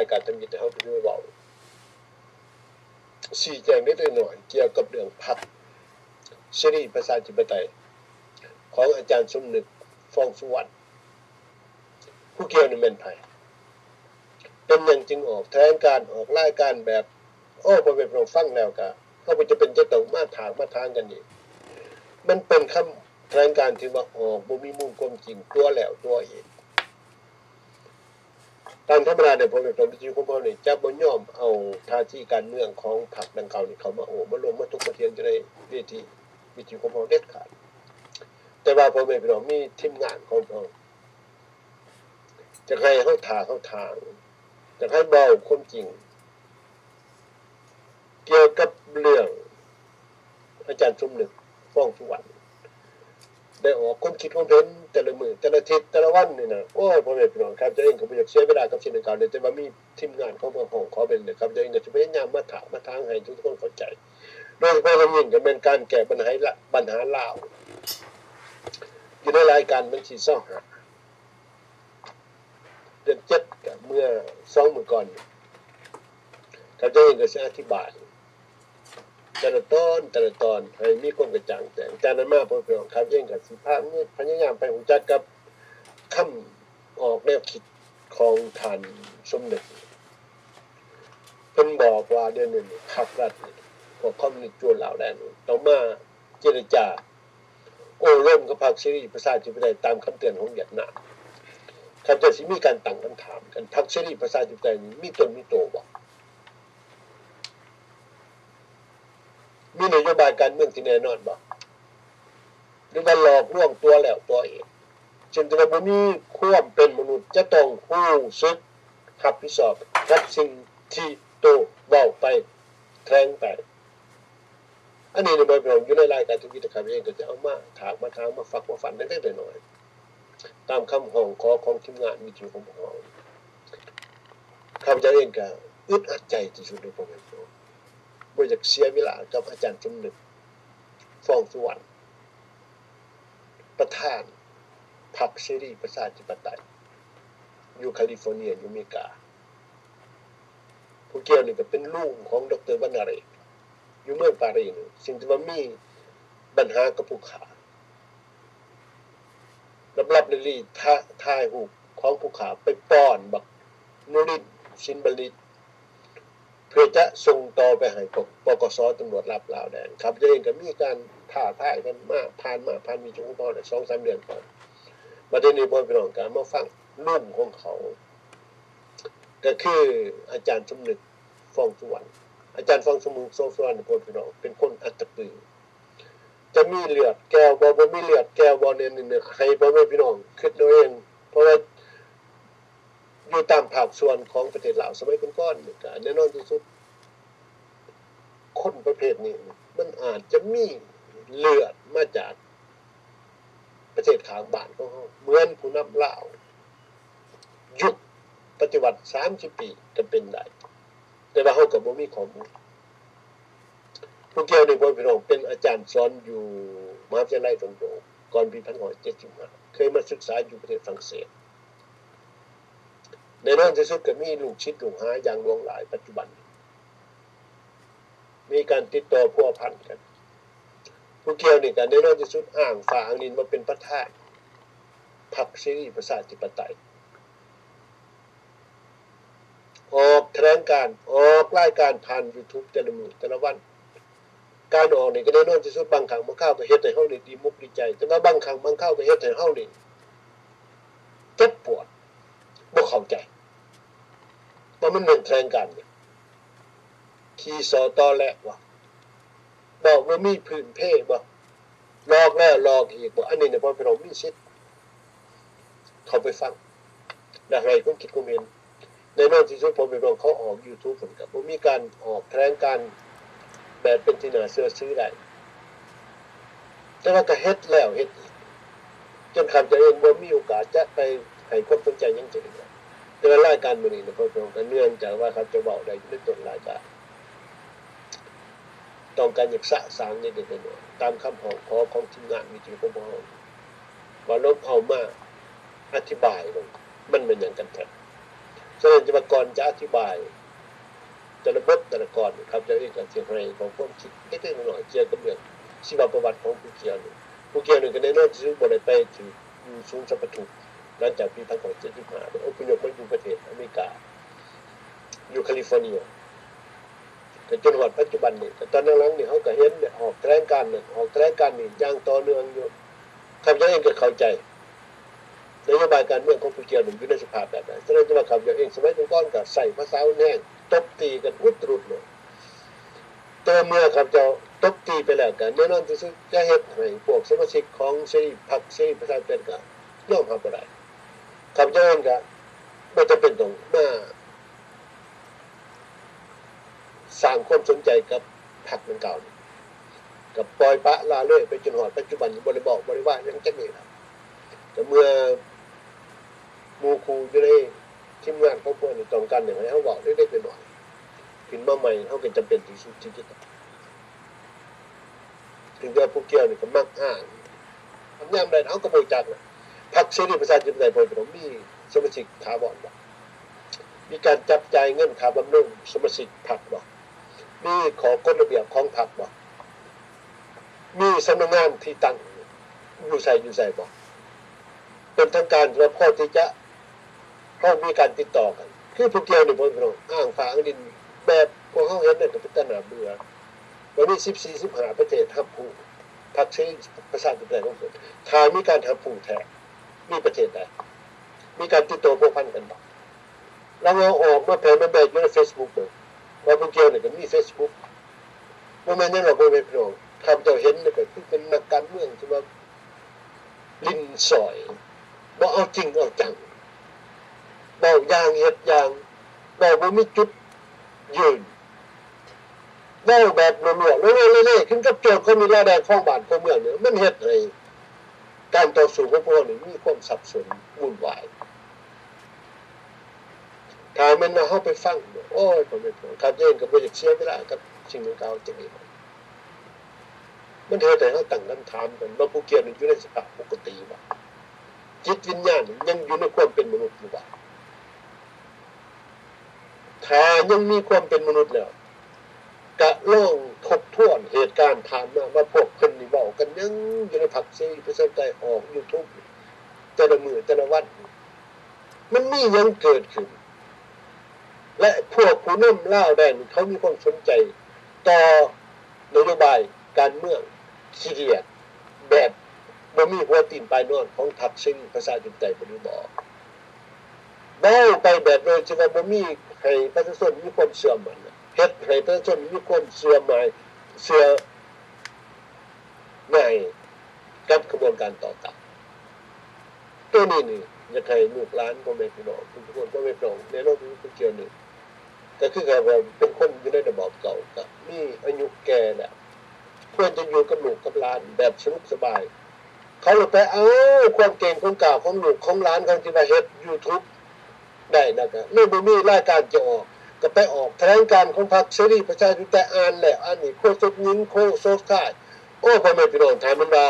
າຍການທຳອິດ ໃຫ້ເຮົາໄປເວົ້າຊີ້ແຈງເລັກໆນ້ອຍໆ ກ່ຽວກັບເລື່ອງພັກເສລີປະຊາທິປະໄຕ ຂອງອາຈານສົມນຶກ ຟອງສຸວັນ. ຜູ້ກ່ຽວນີ້ແມ່ນໃຜ? ເປັນຫຍັງຈຶ່ງອອກຖະແຫຼງການ ອອກລາຍການແບບ ໂອ້ ພໍ່ແມ່ພີ່ນ້ອງຟັງແລ້ວກະ ເຮົາບໍ່ຈຳເປັນຈະຕ້ອງມາຖາກມາຖາງກັນອີກ. ມັນເປັນຄຳຖະແຫຼງການທີ່ວ່າອອກບໍ່ມີມູນຄວາມຈິງ ຕົວະແລ້ວຕົວະອີກ. ຕາມທຳມະດາແລ້ວ ພໍ່ແມ່ພີ່ນ້ອງ ວິທຍຸຂອງພວກເຮົານີ້ຈະບໍ່ຍອມເອົາທ່າທີການເມືອງຂອງພັກດັ່ງກ່າວນີ້ເຂົ້າມາໂອ້ມາລົມມາຖົກມາຖຽງຢູ່ໃນເວທີວິທຍຸຂອງພວກເຮົາເດັດຂາດ. ແຕ່ວ່າພໍ່ແມ່ພີ່ນ້ອງມີທີມງານຂອງພວກເຮົາ ຈະໃຫ້ເຮົາຖາກເຮົາຖາງ ຈະໃຫ້ເວົ້າຄວາມຈິງ ກ່ຽວກັບເລື່ອງອາຈານສົມນຶກ ຟອງສຸວັນ ໄດ້ອອກຄວາມຄິດຄວາມເຫັນແຕ່ລະມື້ ແຕ່ລະທິດ ແຕ່ລະວັນນີ້ນະ. ໂອ້ຍ ພໍ່ແມ່ພີ່ນ້ອງ ຂ້າພະເຈົ້າເອງກໍບໍ່ຢາກເສຍເວລາກັບສິ່ງດັ່ງກ່າວເລີຍ ແຕ່ວ່າມີທີມງານຂອງພວກເຮົາຂໍເບິ່ງເດີ ຂ້າພະເຈົ້າເອງກໍຊິພະຍາຍາມມາຖາກມາຖາງໃຫ້ທຸກໆຄົນເຂົ້າໃຈ ໂດຍສະເພາະຢ່າງຍິ່ງກໍແມ່ນການແກ້ບັນຫາ ບັນຫາລາວ ຢູ່ໃນລາຍການວັນທີຊາວຫ້າ ເດືອນເຈັດ ກະເມື່ອສອງມື້ກ່ອນ ຂ້າພະເຈົ້າເອງກໍຊິອະທິບາຍແຕ່ລະຕອນ ແຕ່ລະຕອນໃຫ້ມີຄວາມກະຈ່າງແຈ້ງ. ຈາກນັ້ນມາ ພໍ່ແມ່ພີ່ນ້ອງ ຂ້າພະເຈົ້າເອງກໍຊິພາ ພະຍາຍາມໄປຮູ້ຈັກກັບຄຳອອກແນວຄິດຂອງທ່ານສົມນຶກ. ເພິ່ນບອກວ່າດຽວນີ້ພັກລັດນີ້ ພວກຄອມມູນິດໂຈນລາວແດງນີ້ ຕ້ອງມາເຈລະຈາ ໂອ້ລົມກັບພັກເສລີປະຊາທິປະໄຕຕາມຄຳເຕືອນຂອງຫວຽດນາມ. ຂ້າພະເຈົ້າຊິມີການຕັ້ງຄຳຖາມກັນ ພັກເສລີປະຊາທິປະໄຕນີ້ມີຕົນມີໂຕບໍ່? ມີນະໂຍບາຍການເມືອງທີ່ແນ່ນອນບໍ່? ຫຼືວ່າຫຼອກລວງຕົວະແລ້ວຕົວະອີກ? ເຊັ່ນທີ່ວ່າບໍ່ມີຄວາມເປັນມະນຸດ ຈະຕ້ອງຮູ້ສຶກຮັບຜິດຊອບກັບສິ່ງທີ່ໂຕເວົ້າໄປ ແຖລງໄປ. ອັນນີ້ນະ ພໍ່ແມ່ພີ່ນ້ອງ ຢູ່ໃນລາຍການທຳອິດ ຂ້າພະເຈົ້າເອງກໍຈະເອົາມາຖາກມາຖາງ ມາຝັກມາຝັນເລັກໆນ້ອຍໆ ຕາມຄຳຮ້ອງຂໍຂອງທີມງານວິທຍຸຂອງພວກເຮົາ. ຂ້າພະເຈົ້າເອງກໍອຶດອັດໃຈທີ່ສຸດເລີຍ ພໍ່ແມ່ພີ່ນ້ອງ ບໍ່ຢາກເສຍເວລາກັບອາຈານສົມນຶກ ຟອງສຸວັນ ປະທານພັກເສລີປະຊາທິປະໄຕ ຢູ່ຄາລີຟໍເນຍ ຢູ່ອາເມລິກາ. ຜູ້ກ່ຽວນີ້ກໍເປັນລຸງຂອງ ດຣ ວັນນະເຣກ ຢູ່ເມືອງປາຣີນີ້ ຊຶ່ງຖືວ່າມີບັນຫາກັບຜູ້ຂ້າ ລັບໆລີ້ໆ ຖ່າ ຖ່າຍຮູບຂອງຜູ້ຂ້າໄປປ້ອນບັກນຸລິນ ສິນບັນລິດ ເພື່ອຈະສົ່ງຕໍ່ໄປໃຫ້ ປກສ ຕຳຫຼວດລັບລາວແດງ. ຂ້າພະເຈົ້າເອງກໍມີການທ້າທາຍກັນມາ ຜ່ານມາ ຜ່ານມີຈຸກຂອງເຮົາໄດ້ສອງສາມເດືອນກ່ອນ. ບັດດຽວນີ້ ພໍ່ແມ່ພີ່ນ້ອງກໍມາຟັງລຸງຂອງເຂົາ ກໍຄືອາຈານສົມນຶກ ຟອງສຸວັນ. ອາຈານຟອງ ສະໝຸດ ສອງສຸວັນ ພໍ່ແມ່ພີ່ນ້ອງ ເປັນຄົນອັດຕະປື ຈະມີເລືອດແກ້ວບໍ່ ບໍ່ມີເລືອດແກ້ວບໍ່ ແນວນີ້ນະ ໃຫ້ພໍ່ແມ່ພີ່ນ້ອງຄິດເອົາເອງ ເພາະວ່າຢູ່ຕາມພາກສ່ວນຂອງປະເທດລາວສະໄໝກ່ອນໆນີ້ ກະແນ່ນອນທີ່ສຸດ ຄົນປະເພດນີ້ມັນອາດຈະມີເລືອດມາຈາກປະເທດຂ້າງບ້ານຂອງເຮົາ ເໝືອນຜູ້ນຳລາວ ຍຸກປະຕິວັດສາມສິບປີກໍເປັນໄດ້ ແຕ່ວ່າເຮົາກໍບໍ່ມີຂໍ້ມູນ. ຜູ້ກ່ຽວນີ້ ພໍ່ແມ່ພີ່ນ້ອງ ເປັນອາຈານສອນຢູ່ມະຫາວິທະຍາໄລດອນໂດ ກ່ອນປີໜຶ່ງພັນເກົ້າຮ້ອຍເຈັດສິບຫ້າ ເຄີຍມາສຶກສາຢູ່ປະເທດຝຣັ່ງເສດ. ແນ່ນອນທີ່ສຸດກໍມີລູກສິດລູກຫາຢ່າງຫຼວງຫຼາຍປັດຈຸບັນ ມີການຕິດຕໍ່ພົວພັນກັນ. ຜູ້ກ່ຽວນີ້ກໍແນ່ນອນທີ່ສຸດອ້າງຟ້າອ້າງດິນວ່າເປັນປະທານພັກເສລີປະຊາທິປະໄຕ ອອກຖະແຫຼງການ ອອກລາຍການຜ່ານຢູທູບແຕ່ລະມື້ແຕ່ລະວັນ. ການອອກນີ້ກໍແນ່ນອນທີ່ສຸດ ບາງຄັ້ງບາງຄາວກໍເຮັດໃຫ້ເຮົານີ້ດີອົກດີໃຈ ແຕ່ວ່າບາງຄັ້ງບາງຄາວກໍເຮັດໃຫ້ເຮົານີ້ເຈັບປວດ ບໍ່ເຂົ້າໃຈວ່າມັນແມ່ນຖະແຫຼງການຫຍັງ. ຂີ້ສໍ່ຕໍແຫຼະວະ ເວົ້າບໍ່ມີພື້ນເພບໍ່ ຫຼອກແລ້ວຫຼອກອີກບໍ່. ອັນນີ້ນະ ພໍ່ແມ່ພີ່ນ້ອງມີສິດເຂົ້າໄປຟັງ ແລະ ໃຫ້ຄວາມຄິດຄວາມເຫັນ. ແນ່ນອນທີ່ສຸດ ພໍ່ແມ່ພີ່ນ້ອງເຂົາອອກຢູທູບ ເພິ່ນກໍບໍ່ມີການອອກຖະແຫຼງການແບບເປັນທີ່ໜ້າເຊື່ອຖືໄດ້ ແຕ່ວ່າກໍເຮັດແລ້ວເຮັດອີກ ຈົນຂ້າພະເຈົ້າເອງບໍ່ມີໂອກາດຈະໄປໃຫ້ຄວາມສົນໃຈຫຍັງຈັກເທື່ອ. ແຕ່ວ່າລາຍການມື້ນີ້ນະ ພໍ່ແມ່ພີ່ນ້ອງ ກໍເນື່ອງຈາກວ່າຂ້າພະເຈົ້າເວົ້າໄດ້ຢູ່ໃນຕົ້ນລາຍການ ຕ້ອງການຢາກສະສາງເລັກໆນ້ອຍໆ ຕາມຄຳຮ້ອງຂໍຂອງທີມງານວິທະຍຸຂອງພວກເຮົາ ວ່າລົມເອົາມາອະທິບາຍເບິ່ງ ມັນແມ່ນຫຍັງກັນແທ້. ສະນັ້ນ ຈະວ່າກ່ອນຈະອະທິບາຍແຕ່ລະບົດແຕ່ລະກອນ ຂ້າພະເຈົ້າເອງກໍຊິໃຫ້ຂໍ້ຄວາມຄິດເລັກໆນ້ອຍໆກ່ຽວກັບເລື່ອງຊີວະປະຫວັດຂອງຜູ້ກ່ຽວນີ້. ຜູ້ກ່ຽວນີ້ກໍແນ່ນອນທີ່ສຸດບໍ່ໄດ້ໄປຖືກຢູ່ສູນສຳປະທຸກ ຫຼັງຈາກປີພັນເກົ້າຮ້ອຍເຈັດສິບຫ້າ ໄດ້ອົບພະຍົບມາຢູ່ປະເທດອາເມລິກາ ຢູ່ຄາລິຟໍເນຍ ກໍຈົນຮອດປັດຈຸບັນນີ້. ກໍຕອນຫຼັງໆນີ້ເຮົາກໍເຫັນໄດ້ອອກຖະແຫຼງການນັ້ນ ອອກຖະແຫຼງການນີ້ຢ່າງຕໍ່ເນື່ອງຢູ່. ຂ້າພະເຈົ້າເອງກໍເຂົ້າໃຈນະໂຍບາຍການເມືອງຂອງຜູ້ກ່ຽວນັ້ນຢູ່ໃນສະພາບແບບໃດ. ສະນັ້ນ ຈະວ່າຂ້າພະເຈົ້າເອງສະໄໝກ່ອນໆກໍໃຊ້ພາສາຮຸນແຮງ ຕົບຕີກັນອຸດຕະລຸດໂລດ. ແຕ່ເມື່ອຂ້າພະເຈົ້າຕົບຕີໄປແລ້ວ ກໍແນ່ນອນທີ່ສຸດຈະເຮັດໃຫ້ພວກສະມາຊິກຂອງເສລີ ພັກເສລີປະຊາທິປະໄຕກໍຍອມຮັບບໍ່ໄດ້. ຂ້າພະເຈົ້າເອງກໍບໍ່ຈຳເປັນຕ້ອງມາ ສ້າງຄວາມສົນໃຈກັບພັກດັ່ງກ່າວນີ້ ກໍປ່ອຍປະລະເລີຍໄປຈົນຮອດປັດຈຸບັນ ບໍ່ໄດ້ເວົ້າ ບໍ່ໄດ້ວ່າຫຍັງຈັກນິດ. ກໍເມື່ອໝູ່ຄູ່ຢູ່ໃນທີມງານຂອງພວກນີ້ຕ້ອງການຫຍັງໃຫ້ເຮົາເວົ້າເລັກໆນ້ອຍໆ ຂຶ້ນມາໃໝ່ ເຮົາກໍຈຳເປັນທີ່ສຸດທີ່ຈະຕ້ອງ ເຖິງແຕ່ວ່າຜູ້ກ່ຽວນີ້ກໍມັກອ້າງ ຍາມໃດເຮົາກໍບໍ່ຮູ້ຈັກນະ. ພັກເສລີປະຊາທິປະໄຕ ພໍ່ແມ່ພີ່ນ້ອງ ມີສະມາຊິກຖາວອນບໍ່? ມີການຈັບຈ່າຍເງິນຄ່າບຳລຸງສະມາຊິກພັກບໍ່? ມີຂໍ້ກົດລະບຽບຂອງພັກບໍ່? ມີສຳນັກງານທີ່ຕັ້ງຢູ່ໃສຢູ່ໃສບໍ່? ເປັນທາງການ ຫຼືວ່າພໍທີ່ຈະ ເຮົາມີການຕິດຕໍ່ກັນ ຄືຜູ້ກ່ຽວນີ້ ພໍ່ແມ່ພີ່ນ້ອງ ອ້າງຟ້າອ້າງດິນ ແບບພວກເຮົາເຫັນນັ້ນກໍເປັນຕາໜ້າເບື່ອ. ກໍມີສິບສີ່ ສິບຫ້າປະເທດຮັບຮູ້ພັກເສລີປະຊາທິປະໄຕຂອງເພິ່ນ. ຖ້າມີການຮັບຮູ້ແທ້ ມີປະເທດໃດ ມີການຕິດຕໍ່ພົວພັນກັນບໍ່? ລາວເອົາອອກມາແຜ່ມາແບກຢູ່ໃນເຟສບຸກເບິ່ງ ວ່າຜູ້ກ່ຽວນີ້ກໍມີເຟສບຸກ. ບໍ່ແມ່ນຫຍັງດອກ ພໍ່ແມ່ພີ່ນ້ອງ ຂ້າພະເຈົ້າເຫັນແລ້ວກໍຄືເປັນນັກການເມືອງທີ່ວ່າຫຼິ້ນສ້ອຍ ບໍ່ເອົາຈິງເອົາຈັງ ເວົ້າຢ່າງເຮັດຢ່າງ ເວົ້າບໍ່ມີຈຸດຢືນ ເວົ້າແບບລົວໆ ໂລເລ ຂຶ້ນກັບໂຈດ ເຂົາມີລາຍໄດ້ຂອງບ້ານຂອງເມືອງນີ້ ມັນເຮັດໃຫ້ການຕໍ່ສູ້ຂອງພວກເຮົານີ້ມີຄວາມສັບສົນວຸ່ນວາຍ. ຖ້າແມ່ນວ່າເຮົາໄປຟັງ ໂອ້ຍ ພໍ່ແມ່ພີ່ນ້ອງ ຂ້າພະເຈົ້າເອງກໍບໍ່ຢາກເສຍເວລາກັບສິ່ງດັ່ງກ່າວຈັກນິດ. ມັນເຮັດໃຫ້ເຮົາຕັ້ງຄຳຖາມກັນວ່າ ຜູ້ກ່ຽວນີ້ຢູ່ໃນສະພາບປົກກະຕິບໍ່? ຈິດວິນຍານນີ້ຍັງຢູ່ໃນຄວາມເປັນມະນຸດຢູ່ບໍ່? ຖ້າຍັງມີຄວາມເປັນມະນຸດແລ້ວ ກະລອງທົບທວນເຫດການຜ່ານມາ ວ່າພວກເພິ່ນນີ້ເວົ້າກັນຫຍັງຢູ່ໃນພັກເສລີປະຊາທິປະໄຕ ອອກຢູທູບ ແຕ່ລະມື້ແຕ່ລະວັນ ມັນມີຫຍັງເກີດຂຶ້ນ ແລະ ພວກຜູ້ນຳລາວແດນເຂົາມີຄວາມສົນໃຈຕໍ່ນະໂຍບາຍການເມືອງຂີ້ດຽດ ແບບບໍ່ມີຫົວຕີນປາຍນອນຂອງພັກເສລີປະຊາທິປະໄຕບໍ່ ຫຼືບໍ່? ເວົ້າໄປແບບໂດຍທີ່ວ່າບໍ່ມີ ໃຫ້ປະຊາຊົນມີຄວາມເຊື່ອໝັ້ນ ເຮັດໃຫ້ປະຊາຊົນມີຄວາມເຊື່ອໝາຍ ເຊື່ອ ໃນກັບຂະບວນການຕໍ່ຕ້ານ. ໂຕນີ້ນີ້ ຢາກໃຫ້ລູກຫຼານ ພໍ່ແມ່ພີ່ນ້ອງທຸກໆຄົນ ພໍ່ແມ່ພີ່ນ້ອງ ແນ່ນອນທີ່ສຸດຜູ້ກ່ຽວນີ້ ກໍຄືກັບວ່າເປັນຄົນຢູ່ໃນລະບອບເກົ່າ ກໍມີອາຍຸແກ່ແລ້ວ ຄວນຈະຢູ່ກັບລູກກັບຫຼານແບບສະໜຸກສະບາຍ. ເຂົາໄປເອົາຄວາມເກັ່ງຄວາມກ້າຂອງລູກຂອງຫຼານເຂົາ ທີ່ວ່າເຮັດຢູທູບ ໄດ້ ແລ້ວກໍເລີຍບໍ່ມີລາຍການຈະອອກ ກໍໄປອອກຖະແຫຼງການຂອງພັກເສລີປະຊາທິປະໄຕ ອ່ານແລ້ວອ່ານອີກ ໂຄສົກຍິງ ໂຄສົກຊາຍ. ໂອ້ ພໍ່ແມ່ພີ່ນ້ອງ ຖ້າແມ່ນວ່າ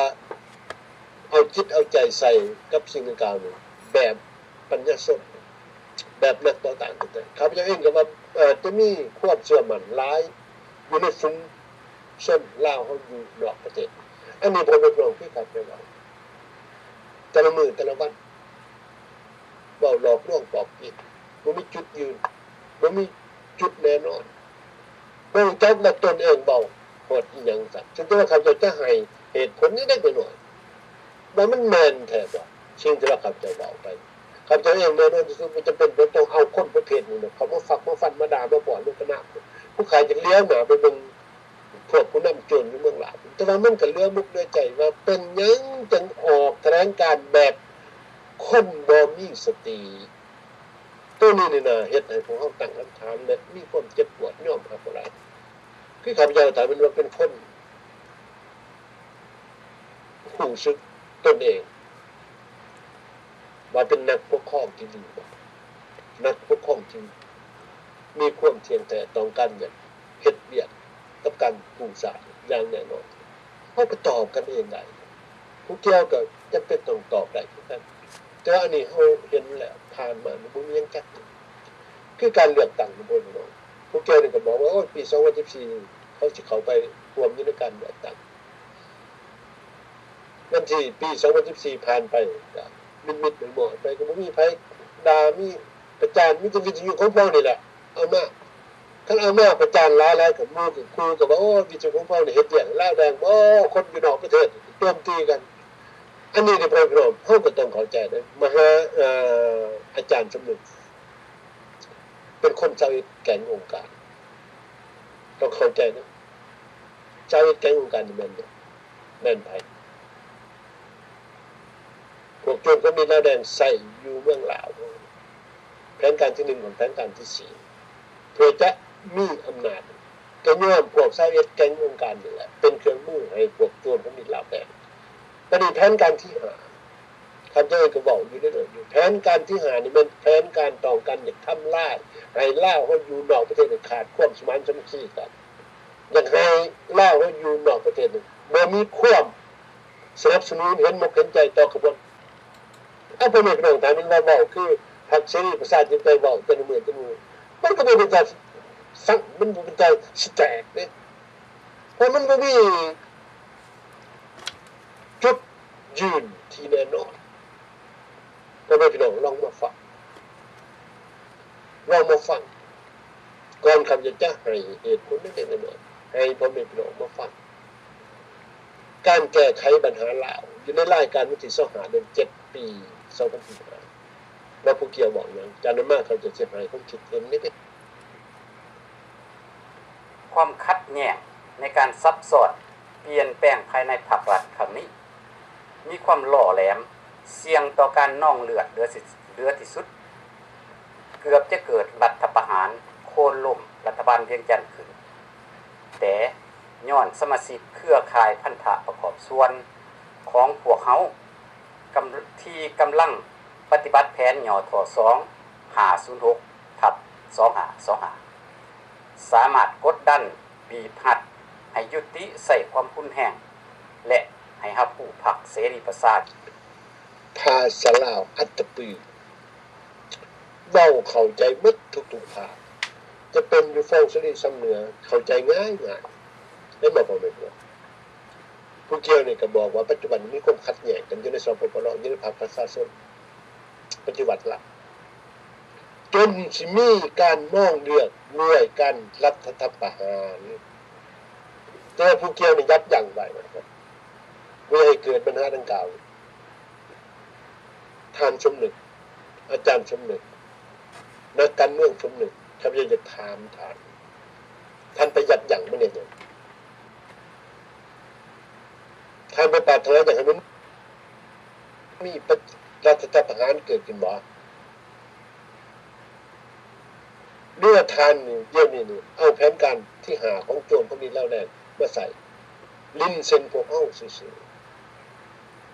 ເອົາຈິດເອົາໃຈໃສ່ກັບສິ່ງດັ່ງກ່າວນີ້ ແບບປັນຍາຊົນ ແບບນັກຕໍ່ຕ້ານ ຂ້າພະເຈົ້າເອງກໍວ່າອາດຈະມີຄວາມເຊື່ອໝັ້ນຫຼາຍຢູ່ໃນຝູງຊົນລາວເຮົາຢູ່ນອກປະເທດ. ອັນນີ້ ພໍ່ແມ່ພີ່ນ້ອງ ຄືຂ້າພະເຈົ້າເວົ້າ ແຕ່ລະມື້ແຕ່ລະວັນ ເວົ້າຫຼອກລວງປອກປີດ ບໍ່ມີຈຸດຢືນ ບໍ່ມີຈຸດແນ່ນອນ ບໍ່ຮູ້ຈັກວ່າຕົນເອງເວົ້າຮອດອີ່ຫຍັງຊັ້ນ. ເຊິ່ງແຕ່ວ່າຂ້າພະເຈົ້າຈະໃຫ້ເຫດຜົນເລັກໆນ້ອຍໆ ວ່າມັນແມ່ນແທ້ບໍ່ ສິ່ງທີ່ວ່າຂ້າພະເຈົ້າເວົ້າໄປ. ຂ້າພະເຈົ້າເອງແນ່ນອນທີ່ສຸດບໍ່ຈຳເປັນຕ້ອງເອົາຄົນປະເພດນີ້ນະ ເຂົ້າມາຟັກມາຟັນມາດ່າມາປ້ອນໃນຄະນະ ຜູ້ຂາຍຈະຫຼຽວໜ້າໄປເບິ່ງ ພວກຜູ້ນຳໂຈນຢູ່ເມືອງລາວ ແຕ່ວ່າມັນກໍເຫຼືອມຸກເຫຼືອໃຈວ່າເປັນຫຍັງຈຶ່ງອອກຖະແຫຼງການແບບຄົນບໍ່ມີສະຕິ. ໂຕນີ້ນີ້ນະ ເຮັດໃຫ້ພວກເຮົາຕັ້ງຄຳຖາມ ແລະ ມີຄວາມເຈັບປວດຍອມຮັບບໍ່ໄດ້. ຄືຂ້າພະເຈົ້າ ຖ້າແມ່ນວ່າເປັນຄົນຮູ້ສຶກຕົນເອງ ວ່າເປັນນັກປົກຄອງທີ່ດີບໍ່ ນັກປົກຄອງທີ່ມີຄວາມທ່ຽງແທ້ ຕ້ອງການຢາກເຮັດວຽກກັບການກູ້ຊາດຢ່າງແນ່ນອນ ເຮົາກໍຕອບກັນເອງໄດ້. ຜູ້ກ່ຽວກໍຈຳເປັນຕ້ອງຕອບໄດ້ຄືກັນ. ແຕ່ວ່າອັນນີ້ເຮົາເຫັນແລ້ວ ຜ່ານມານີ້ບໍ່ມີຫຍັງຈັກ ຄືການເລືອກຕັ້ງ ພໍ່ແມ່ພີ່ນ້ອງ. ຜູ້ກ່ຽວນີ້ກໍບອກວ່າ ໂອ້ຍ ປີສອງພັນສິບສີ່ ເຂົາຊິເຂົ້າໄປຮ່ວມຢູ່ໃນການເລືອກຕັ້ງ. ວັນທີ ປີສອງພັນສິບສີ່ ຜ່ານໄປ ກໍມິດໆໝອດໆໄປ ກໍບໍ່ມີໃຜດ່າ ມີປະຈານ ມີແຕ່ວິທະຍຸຂອງພວກນີ້ແຫຼະເອົາມາ. ຄັນເອົາມາປະຈານຫຼາຍໆ ກໍໝູ່ກໍຄູ່ກໍວ່າ ໂອ້ ວິທະຍຸຂອງພວກນີ້ເຮັດວຽກໃຫ້ລາວແດງບໍ່ ຄົນຢູ່ນອກປະເທດໂຈມຕີກັນ. ອັນນີ້ເດ້ ພໍ່ແມ່ພີ່ນ້ອງ ເຮົາກໍຕ້ອງເຂົ້າໃຈເດ້ ມະຫາ ເອີ ອາຈານສົມນຶກ ເປັນຄົນຊາວເອັດແກນອົງການ ຕ້ອງເຂົ້າໃຈເດ້. ຊາວເອັດແກນອົງການນີ້ແມ່ນຫຍັງ? ແມ່ນໃຜ? ພວກໂຈນຄອມມິວນິດລາວແດງໃຊ້ຢູ່ເມືອງລາວ. ແຜນການທີໜຶ່ງ ຂອງແຜນການທີສີ່ ເພື່ອຈະມີອຳນາດ ກໍຍ້ອນພວກຊາວເອັດແກນອົງການນີ້ແຫຼະ ເປັນເຄື່ອງມືໃຫ້ພວກໂຈນຄອມມິວນິດລາວແດງ. ບັດນີ້ແຜນການທີຫ້າ ທ່ານເຈົ້າເອງກໍເວົ້າຢູ່ເດ້ ຢູ່ ແຜນການທີຫ້ານີ້ແມ່ນແຜນການຕ້ອງການຢາກທຳລາຍໃຫ້ລາວເຮົາຢູ່ນອກປະເທດນີ້ຂາດຄວາມສະໝານສາມັກຄີກັນ, ຢາກໃຫ້ລາວເຮົາຢູ່ນອກປະເທດນີ້ບໍ່ມີຄວາມສະໜັບສະໜູນເຫັນອົກເຫັນໃຈຕໍ່ຂະບວນ. ເອົາ ພໍ່ແມ່ພີ່ນ້ອງ ຖ້າແມ່ນວ່າເວົ້າຄືພັກເສລີປະຊາທິປະໄຕເວົ້າແຕ່ລະມື້ແຕ່ລະມື້ ມັນກໍບໍ່ເປັນຕາຟັງ ມັນບໍ່ເປັນຕາຊິແຕກເດ້ ເພາະມັນບໍ່ມີ ຈຸດຢືນທີ່ແນ່ນອນ. ພໍ່ແມ່ພີ່ນ້ອງລອງມາຟັງ ລອງມາຟັງ ກ່ອນຂ້າພະເຈົ້າຈະໃຫ້ເຫດຜົນເລັກໆນ້ອຍໆ ໃຫ້ພໍ່ແມ່ພີ່ນ້ອງມາຟັງ ການແກ້ໄຂບັນຫາລາວ ຢູ່ໃນລາຍການວັນທີຊາວຫ້າ ເດືອນເຈັດ ປີສອງພັນສິບຫ້າ ວ່າຜູ້ກ່ຽວເວົ້າຫຍັງ. ຈາກນັ້ນມາຂ້າພະເຈົ້າຈະໃຫ້ຄວາມຄິດເຫັນເລັກໆ. ຄວາມຂັດແຍ່ງໃນການຊັບຊ້ອນປ່ຽນແປງພາຍໃນພັກລັດຄັ້ງນີ້ ມີຄວາມຫຼໍ່ແຫຼມ, ສ່ຽງຕໍ່ການນອງເລືອດເຫຼືອທີ່ສຸດ, ເກືອບຈະເກີດລັດຖະປະຫານໂຄ່ນລົ້ມລັດຖະບານວຽງຈັນຂຶ້ນ, ແຕ່ຍ້ອນສະມາຊິກເຄືອຂ່າຍພັນທະປະກອບສ່ວນຂອງພວກເຮົາ ທີ່ກຳລັງປະຕິບັດແຜນ ຍທ ສອງຫ້າສູນຫົກ ທັບ ສອງຫ້າສອງຫ້າ ສາມາດກົດດັນ ບີບຮັດໃຫ້ຢຸດຕິໃຊ້ຄວາມຮຸນແຮງ ແລະ ໃຫ້ຮັບຮູ້ພັກເສລີປະຊາ. ພາສາລາວອັດຕະປື ເວົ້າເຂົ້າໃຈໝົດທຸກໆພາກ ຈະເປັນຢູ່ຟອງສະລີຊຳເໜືອ ເຂົ້າໃຈງ່າຍໆ ເຫັນບໍ່ພໍ່ແມ່ພີ່ນ້ອງ? ຜູ້ກ່ຽວນີ້ກໍບອກວ່າປັດຈຸບັນມີຄວາມຂັດແຍ່ງກັນຢູ່ໃນ ສປປລ ຢູ່ໃນພັກປະຊາຊົນ ປະຕິວັດລາວ ຈົນຊິມີການນອງເລືອດດ້ວຍການລັດຖະປະຫານ. ແຕ່ວ່າຜູ້ກ່ຽວນີ້ຢັບຢັ້ງໄວ້ ບໍ່ໃຫ້ເກີດບັນຫາດັ່ງກ່າວ. ທ່ານສົມນຶກ, ອາຈານສົມນຶກ, ນັກການເມືອງສົມນຶກ, ຂ້າພະເຈົ້າຢາກຖາມທ່ານ, ທ່ານໄປຍັບຢັ້ງມັນເຮັດຫຍັງ? ທ່ານບໍ່ປາດຖະໜາຢາກໃຫ້ມັນມີລັດຖະປະຫານເກີດຂຶ້ນບໍ່? ຫຼືວ່າທ່ານນີ້ ດຽວນີ້ນີ້ ເອົາແຜນການທີຫ້າຂອງໂຈນຄອມມິວນິດລາວແດງມາໃສ່ຫຼິ້ນເສັ້ນພວກເຮົາຊື່ໆ.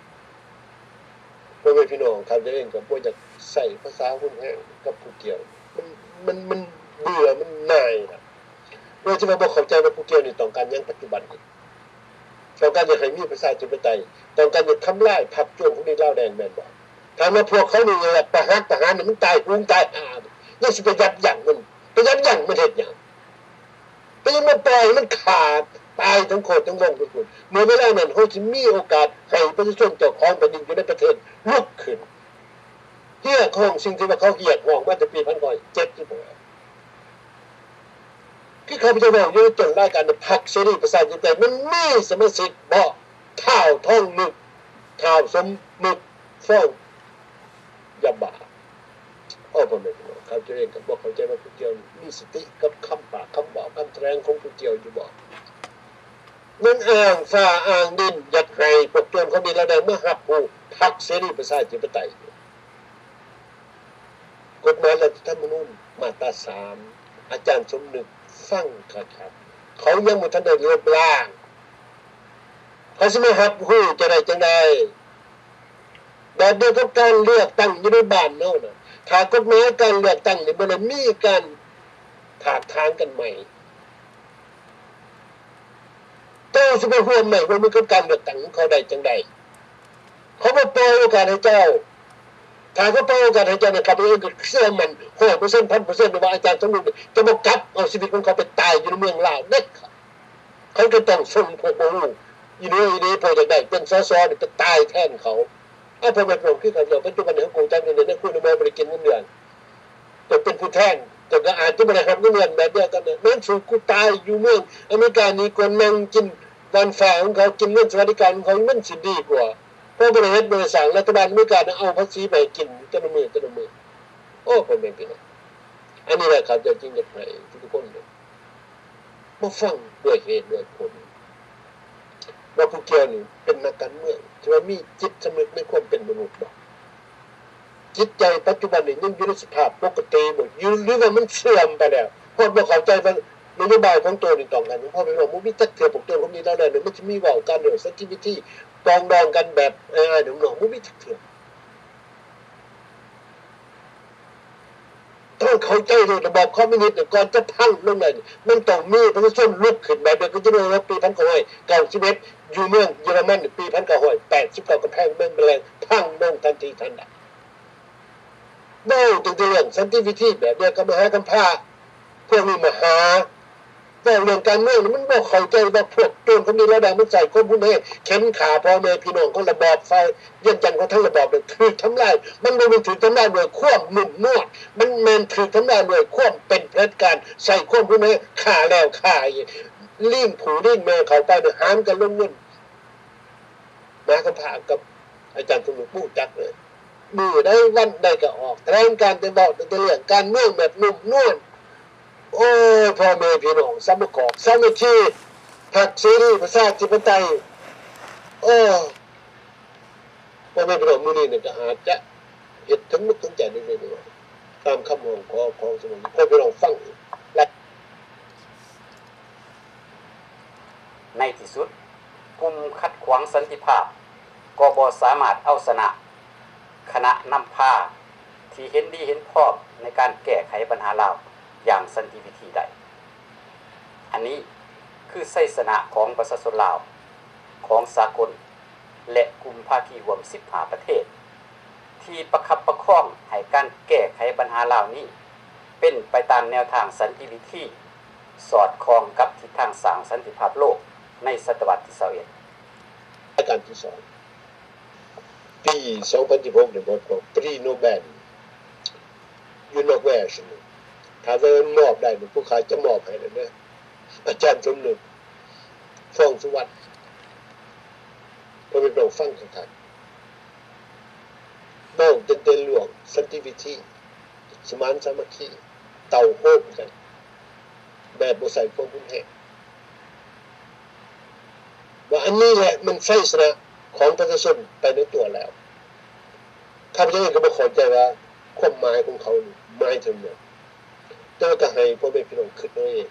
ພໍ່ແມ່ພີ່ນ້ອງ ຂ້າພະເຈົ້າເອງກໍບໍ່ຢາກໃຊ້ພາສາຮຸນແຮງກັບຜູ້ກ່ຽວ ມັນ ມັນ ມັນເບື່ອ ມັນໜ່າຍລະ. ໂດຍທີ່ວ່າບໍ່ເຂົ້າໃຈວ່າຜູ້ກ່ຽວນີ້ຕ້ອງການຫຍັງປັດຈຸບັນນີ້. ຕ້ອງການຢາກໃຫ້ມີປະຊາທິປະໄຕ, ຕ້ອງການຢາກທຳລາຍພັກໂຈນຄອມມິວນິດລາວແດງແມ່ນບໍ່? ຖ້າວ່າພວກເຂົານີ້ຢາກປະຫັດປະຫານໃຫ້ມັນຕາຍໂຫງຕາຍຫາ, ຍັງຊິໄປຍັບຢັ້ງມັນ, ໄປຍັບຢັ້ງມັນເຮັດຫຍັງ? ໄປຍັງບໍ່ປ່ອຍໃຫ້ມັນຂ້າຕາຍທັງໂຄດທັງວົງໄປພຸ້ນ. ເມື່ອເວລານັ້ນເຮົາຊິມີໂອກາດໃຫ້ປະຊາຊົນເຈົ້າຂອງແຜ່ນດິນຢູ່ໃນປະເທດລຸກຂຶ້ນ ຮຽກຮ້ອງສິ່ງທີ່ວ່າເຂົາຮຽກຮ້ອງມາແຕ່ປີພັນເກົ້າຮ້ອຍເຈັດສິບຫ້າ. ຄືຂ້າພະເຈົ້າເວົ້າຢູ່ໃນຕົ້ນລາຍການ ພັກເສລີປະຊາທິປະໄຕມັນມີສະມາຊິກບໍ່? ທ້າວທອງນຶກ, ທ້າວສົມນຶກ ຟອງ ຢ່າບ້າ. ໂອ້ ພໍ່ແມ່ພີ່ນ້ອງ ຂ້າພະເຈົ້າເອງກໍບໍ່ເຂົ້າໃຈວ່າຜູ້ກ່ຽວນີ້ມີສະຕິກັບຄຳປາກຄຳເວົ້າຄຳຖະແຫຼງຂອງຜູ້ກ່ຽວຢູ່ບໍ່? ຍັງອ້າງຟ້າອ້າງດິນ ຢາກໃຫ້ພວກໂຈນຄອມມິວນິດລາວແດງມາຮັບຮູ້ພັກເສລີປະຊາທິປະໄຕ. ກົດໝາຍລັດຖະທຳມະນູນມາດຕາສາມ ອາຈານສົມນຶກ ຟັງຄັກໆ ເຂົາຍັງບໍ່ທັນໄດ້ລົບລ້າງ ເຂົາຊິມາຮັບຮູ້ຈະໄດ້ຈັ່ງໃດ? ແບບດຽວກັບການເລືອກຕັ້ງຢູ່ໃນບ້ານເຮົານະ ຖ້າກົດໝາຍການເລືອກຕັ້ງນີ້ບໍ່ໄດ້ມີການຖາກຖາງກັນໃໝ່ ເຈົ້າຊິໄປຮ່ວມໄມ້ຮ່ວມມືກັບການເລືອກຕັ້ງຂອງເຂົາໄດ້ຈັ່ງໃດ? ເຂົາບໍ່ປ່ອຍໂອກາດໃຫ້ເຈົ້າ ຖ້າເຂົາເປີດໂອກາດໃຫ້ເຈົ້ານັ້ນ ຂ້າພະເຈົ້າເອງກໍເຊື່ອໝັ້ນຮ້ອຍເປີເຊັນ ພັນເປີເຊັນ ວ່າອາຈານສົມນຶກນີ້ຈະບໍ່ກັບເອົາຊີວິດຂອງເຂົາໄປຕາຍຢູ່ໃນເມືອງລາວເດັດຂາດ. ເຂົາຈະຕ້ອງສົ່ງພວກບໍ່ຮູ້ ອີໂໜອີເໜ ພວກຢາກໄດ້ເປັນ ສສ ນີ້ໄປຕາຍແທນເຂົາ. ເອົາ ພໍ່ແມ່ພີ່ນ້ອງ ຄືກັນເນາະ ປັດຈຸບັນນີ້ເຮົາກໍຮູ້ຈັກຢູ່ໃນ ໃນຄູນະໝໍບໍ່ໄດ້ກິນເງິນເດືອນ ເຈົ້າເປັນຜູ້ແທນ ເຈົ້າກໍອາດຈະບໍ່ໄດ້ຮັບເງິນເດືອນແບບດຽວກັນເດ້. ແມ່ນສູນກູຕາຍຢູ່ເມືອງອາເມລິການີ້ ກວ່ານັ່ງກິນບ້ານຟ້າຂອງເຂົາ ກິນເງິນສະຫວັດດີການຂອງເຂົາ ມັນຊິດີກວ່າ. ເພາະບໍ່ໄດ້ເຮັດບໍ່ໄດ້ສ້າງ ລັດຖະບານອາເມລິການະເອົາພາສີໄປໃຫ້ກິນຢູ່ແຕ່ລະມື້ແຕ່ລະມື້. ໂອ້ ພໍ່ແມ່ພີ່ນ້ອງ ອັນນີ້ແຫຼະ ຂ້າພະເຈົ້າຈຶ່ງຢາກໃຫ້ທຸກໆຄົນ ມາຟັງດ້ວຍເຫດດ້ວຍຜົນ ວ່າຜູ້ກ່ຽວນີ້ເປັນນັກການເມືອງທີ່ວ່າມີຈິດສຳນຶກໃນຄວາມເປັນມະນຸດບໍ່? ຈິດໃຈປັດຈຸບັນນີ້ຍັງຢູ່ໃນສະພາບປົກກະຕິບໍ່? ຢູ່ ຫຼືວ່າມັນເສື່ອມໄປແລ້ວ ຮອດບໍ່ເຂົ້າໃຈວ່ານະໂຍບາຍຂອງໂຕນີ້ຕ້ອງການຫຍັງ? ພໍ່ແມ່ພີ່ນ້ອງ ບໍ່ມີຈັກເທື່ອ. ພວກໂຕພວກນີ້ລາວໄດ້ ມັນຈະມີເວົ້າກັນເລື່ອງສັນຕິວິທີ ປອງດອງກັນແບບອ້າຍໆນ້ອງໆ ບໍ່ມີຈັກເທື່ອ. ຕ້ອງເຂົ້າໃຈເລີຍ ລະບອບຄອມມິວນິດນີ້ ກ່ອນຈະພັງລົງໄດ້ນີ້ ມັນຕ້ອງມີປະຊາຊົນລຸກຂຶ້ນແບບດຽວກັນ ຈະເລີ່ມປີພັນເກົ້າຮ້ອຍເກົ້າສິບເອັດ ຢູ່ເມືອງເຢຍລະມັນ ປີພັນເກົ້າຮ້ອຍແປດສິບເກົ້າ ກຳແພງເມືອງເບອແລນພັງລົງທັນທີທັນໃດ. ເວົ້າຕັ້ງແຕ່ເລື່ອງສັນຕິວິທີ ແບບດຽວກັບມະຫາກັມພາ ພວກນີ້ມາຫາ ເວົ້າເລື່ອງການເມືອງນີ້ ມັນບໍ່ເຂົ້າໃຈວ່າພວກໂຈນຄົນນີ້ລາວໄດ້ມາໃຊ້ຄວາມຮຸນແຮງ ເຂັ່ນຂ້າພໍ່ແມ່ພີ່ນ້ອງຂອງລະບອບ ຝ່າຍວຽງຈັນຂອງທັງລະບອບນັ້ນຖືກທຳລາຍ. ມັນບໍ່ແມ່ນຖືກທຳລາຍດ້ວຍຄວາມນຸ່ມນວນ, ມັນແມ່ນຖືກທຳລາຍດ້ວຍຄວາມເປັນຜະເດັດການ, ໃຊ້ຄວາມຮຸນແຮງ ຂ້າແລ້ວຂ້າອີກ, ລີງພໍ່ລີງແມ່ເຂົ້າໄປ ຫາມກັນລົງເງິນ. ມາຄຳພາກັບອາຈານສົມນຶກ ຮູ້ຈັກເລີຍ. ມື້ໃດວັນໃດກໍອອກຖະແຫຼງການ ແຕ່ເວົ້າແຕ່ເລື່ອງການເມືອງແບບນຸ່ມນວນ. ໂອ້ຍ ພໍ່ແມ່ພີ່ນ້ອງ ສາມັກຄອກສາມັກຄີ ພັກເສລີປະຊາທິປະໄຕ. ໂອ້ ພໍ່ແມ່ພີ່ນ້ອງ ມື້ນີ້ນີ້ກໍອາດຈະເຮັດເຖິງອົກເຖິງໃຈເລັກໆນ້ອຍໆ ຕາມຄຳຮ້ອງຂໍຂອງສະມາຊິກ ພໍ່ແມ່ພີ່ນ້ອງຟັງອີກ. ໃນທີ່ສຸດ, ກຸ່ມຂັດຂວາງສັນຕິພາບກໍບໍ່ສາມາດເອົາຊະນະຄະນະນຳພາທີ່ເຫັນດີເຫັນພ້ອມໃນການແກ້ໄຂບັນຫາລາວຢ່າງສັນຕິວິທີໄດ້. ອັນນີ້ຄືໄຊຊະນະຂອງປະຊາຊົນລາວ, ຂອງສາກົນ ແລະ ກຸ່ມພາຄີຮ່ວມສິບຫ້າປະເທດ ທີ່ປະຄັບປະຄອງໃຫ້ການແກ້ໄຂບັນຫາລາວນີ້ ເປັນໄປຕາມແນວທາງສັນຕິວິທີ, ສອດຄ່ອງກັບທິດທາງສ້າງສັນຕິພາບໂລກໃນສະຕະວັດທີຊາວເອັດ. ລາຍການທີສອງ ປີສອງພັນສິບຫົກນີ້ ບົດຂອງປຣີໂນແບນ ຢູ່ນອກເວຊນີ້ ຖ້າວ່າມັນມອບໄດ້ນີ້ ພວກຂ້າຈະມອບໃຫ້ແລ້ວເດີ ອາຈານສົມນຶກ ຟອງສຸວັນ. ພໍ່ແມ່ພີ່ນ້ອງຟັງຄັກໆ ເວົ້າຕັ້ງແຕ່ລວງສັນຕິວິທີ ສະໝານສາມັກຄີ ເຕົ້າໂຮມກັນ ແບບບໍ່ໃຊ້ຄວາມຮຸນແຮງ ວ່າອັນນີ້ແຫຼະມັນໄຊຊະນະຂອງປະຊາຊົນໄປໃນຕົວແລ້ວ. ຂ້າພະເຈົ້າເອງກໍບໍ່ເຂົ້າໃຈວ່າຄວາມໝາຍຂອງເຂົານີ້ໝາຍເຖິງຫຍັງ, ແຕ່ວ່າກໍໃຫ້ພໍ່ແມ່ພີ່ນ້ອງຄິດເອົາເອງ.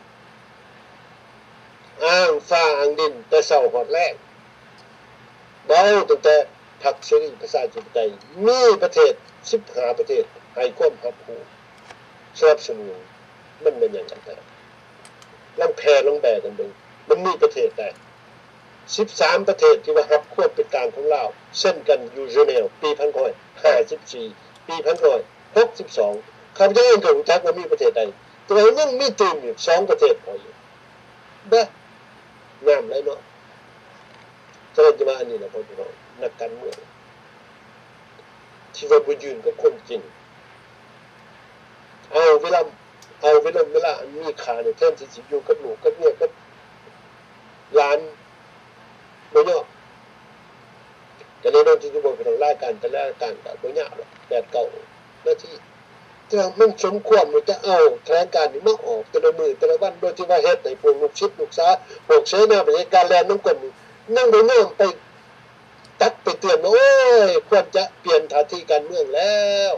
ອ້າງຟ້າອ້າງດິນແຕ່ເຊົ້າຮອດແລງ. ເວົ້າຕັ້ງແຕ່ພັກເສລີປະຊາທິປະໄຕ ມີປະເທດສິບຫ້າປະເທດໃຫ້ຄວາມຮັບຮູ້ ສະໜັບສະໜູນ, ມັນແມ່ນຫຍັງກັນແທ້? ລອງແຜ່ລອງແບກັນເບິ່ງ, ມັນມີປະເທດໃດ? ສິບສາມປະເທດທີ່ວ່າຮັບຄວາມເປັນກາງຂອງລາວ ເຊັນກັນຢູ່ເຈເນວ ປີພັນເກົ້າຮ້ອຍຫ້າສິບສີ່ ປີພັນເກົ້າຮ້ອຍຫົກສິບສອງ. ຂ້າພະເຈົ້າເອງກໍຮູ້ຈັກວ່າມີປະເທດໃດ, ແຕ່ວ່າຍັງມີຕື່ມອີກສອງປະເທດພໍຢູ່. ເດ້ ງາມຫຼາຍເນາະ. ສະນັ້ນຈະວ່າອັນນີ້ລະ ພໍ່ພີ່ນ້ອງ ນັກການເມືອງທີ່ວ່າບໍ່ຢືນກັບຄວາມຈິງ ເອົາເວລາ ເອົາເວລົງເວລາອັນມີຄ່ານີ້ ແທນທີ່ຊິຢູ່ກັບລູກກັບເມຍກັບຫຼານ ບໍ່ຍອມ. ກໍແນ່ນອນທີ່ຈະບອກພີ່ນ້ອງ ລາຍການແຕ່ລະລາຍການກໍບໍ່ຍາວດອກ ແປດເກົ້ານາທີ. ແຕ່ວ່າມັນສົມຄວນວ່າຈະເອົາຖະແຫຼງການນີ້ມາອອກແຕ່ລະມື້ແຕ່ລະວັນ ໂດຍທີ່ວ່າເຮັດໃຫ້ພວກລູກສິດລູກຫາ ພວກເສນາປະຈຳການແລ່ນນຳກົ້ນນີ້ ຍັງບໍ່ຍອມໄປຕັກໄປເຕືອນວ່າ ໂອ້ຍ ຄວນຈະປ່ຽນທ່າທີການເມືອງແລ້ວ.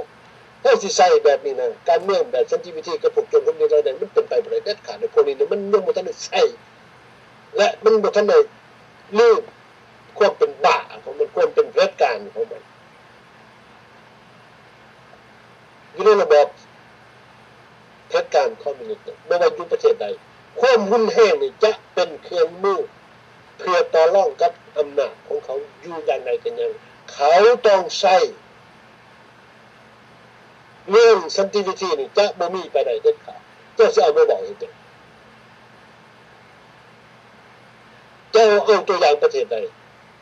ເຮົາຊິໃຊ້ແບບນີ້ນະ ການເມືອງແບບສັນຕິວິທີກັບພວກໂຈນຄົນນີ້ລາວໃດ ມັນເປັນໄປບໍ່ໄດ້ເດັດຂາດ. ພວກນີ້ນະ ມັນຍັງບໍ່ທັນໄດ້ໃຊ້ ແລະ ມັນບໍ່ທັນໄດ້ລືມຄວາມເປັນບ້າຂອງມັນ ຄວາມເປັນຜະເດັດການຂອງມັນ. ຢູ່ໃນລະບອບຜະເດັດການຄອມມິວນິດ ບໍ່ວ່າຢູ່ປະເທດໃດ ຄວາມຮຸນແຮງນີ້ຈະເປັນເຄື່ອງມືເພື່ອຕໍ່ລອງກັບອຳນາດຂອງເຂົາຢູ່ຢ່າງໃດກໍຍັງ. ເຂົາຕ້ອງໃຊ້ ເລື່ອງສັນຕິວິທີນີ້ຈະບໍ່ມີໄປໄດ້ເດັດຂາດ. ເຈົ້າຊິເອົາມາເວົ້າເຮັດຫຍັງ? ເຈົ້າເອົາຕົວຢ່າງປະເທດໃດ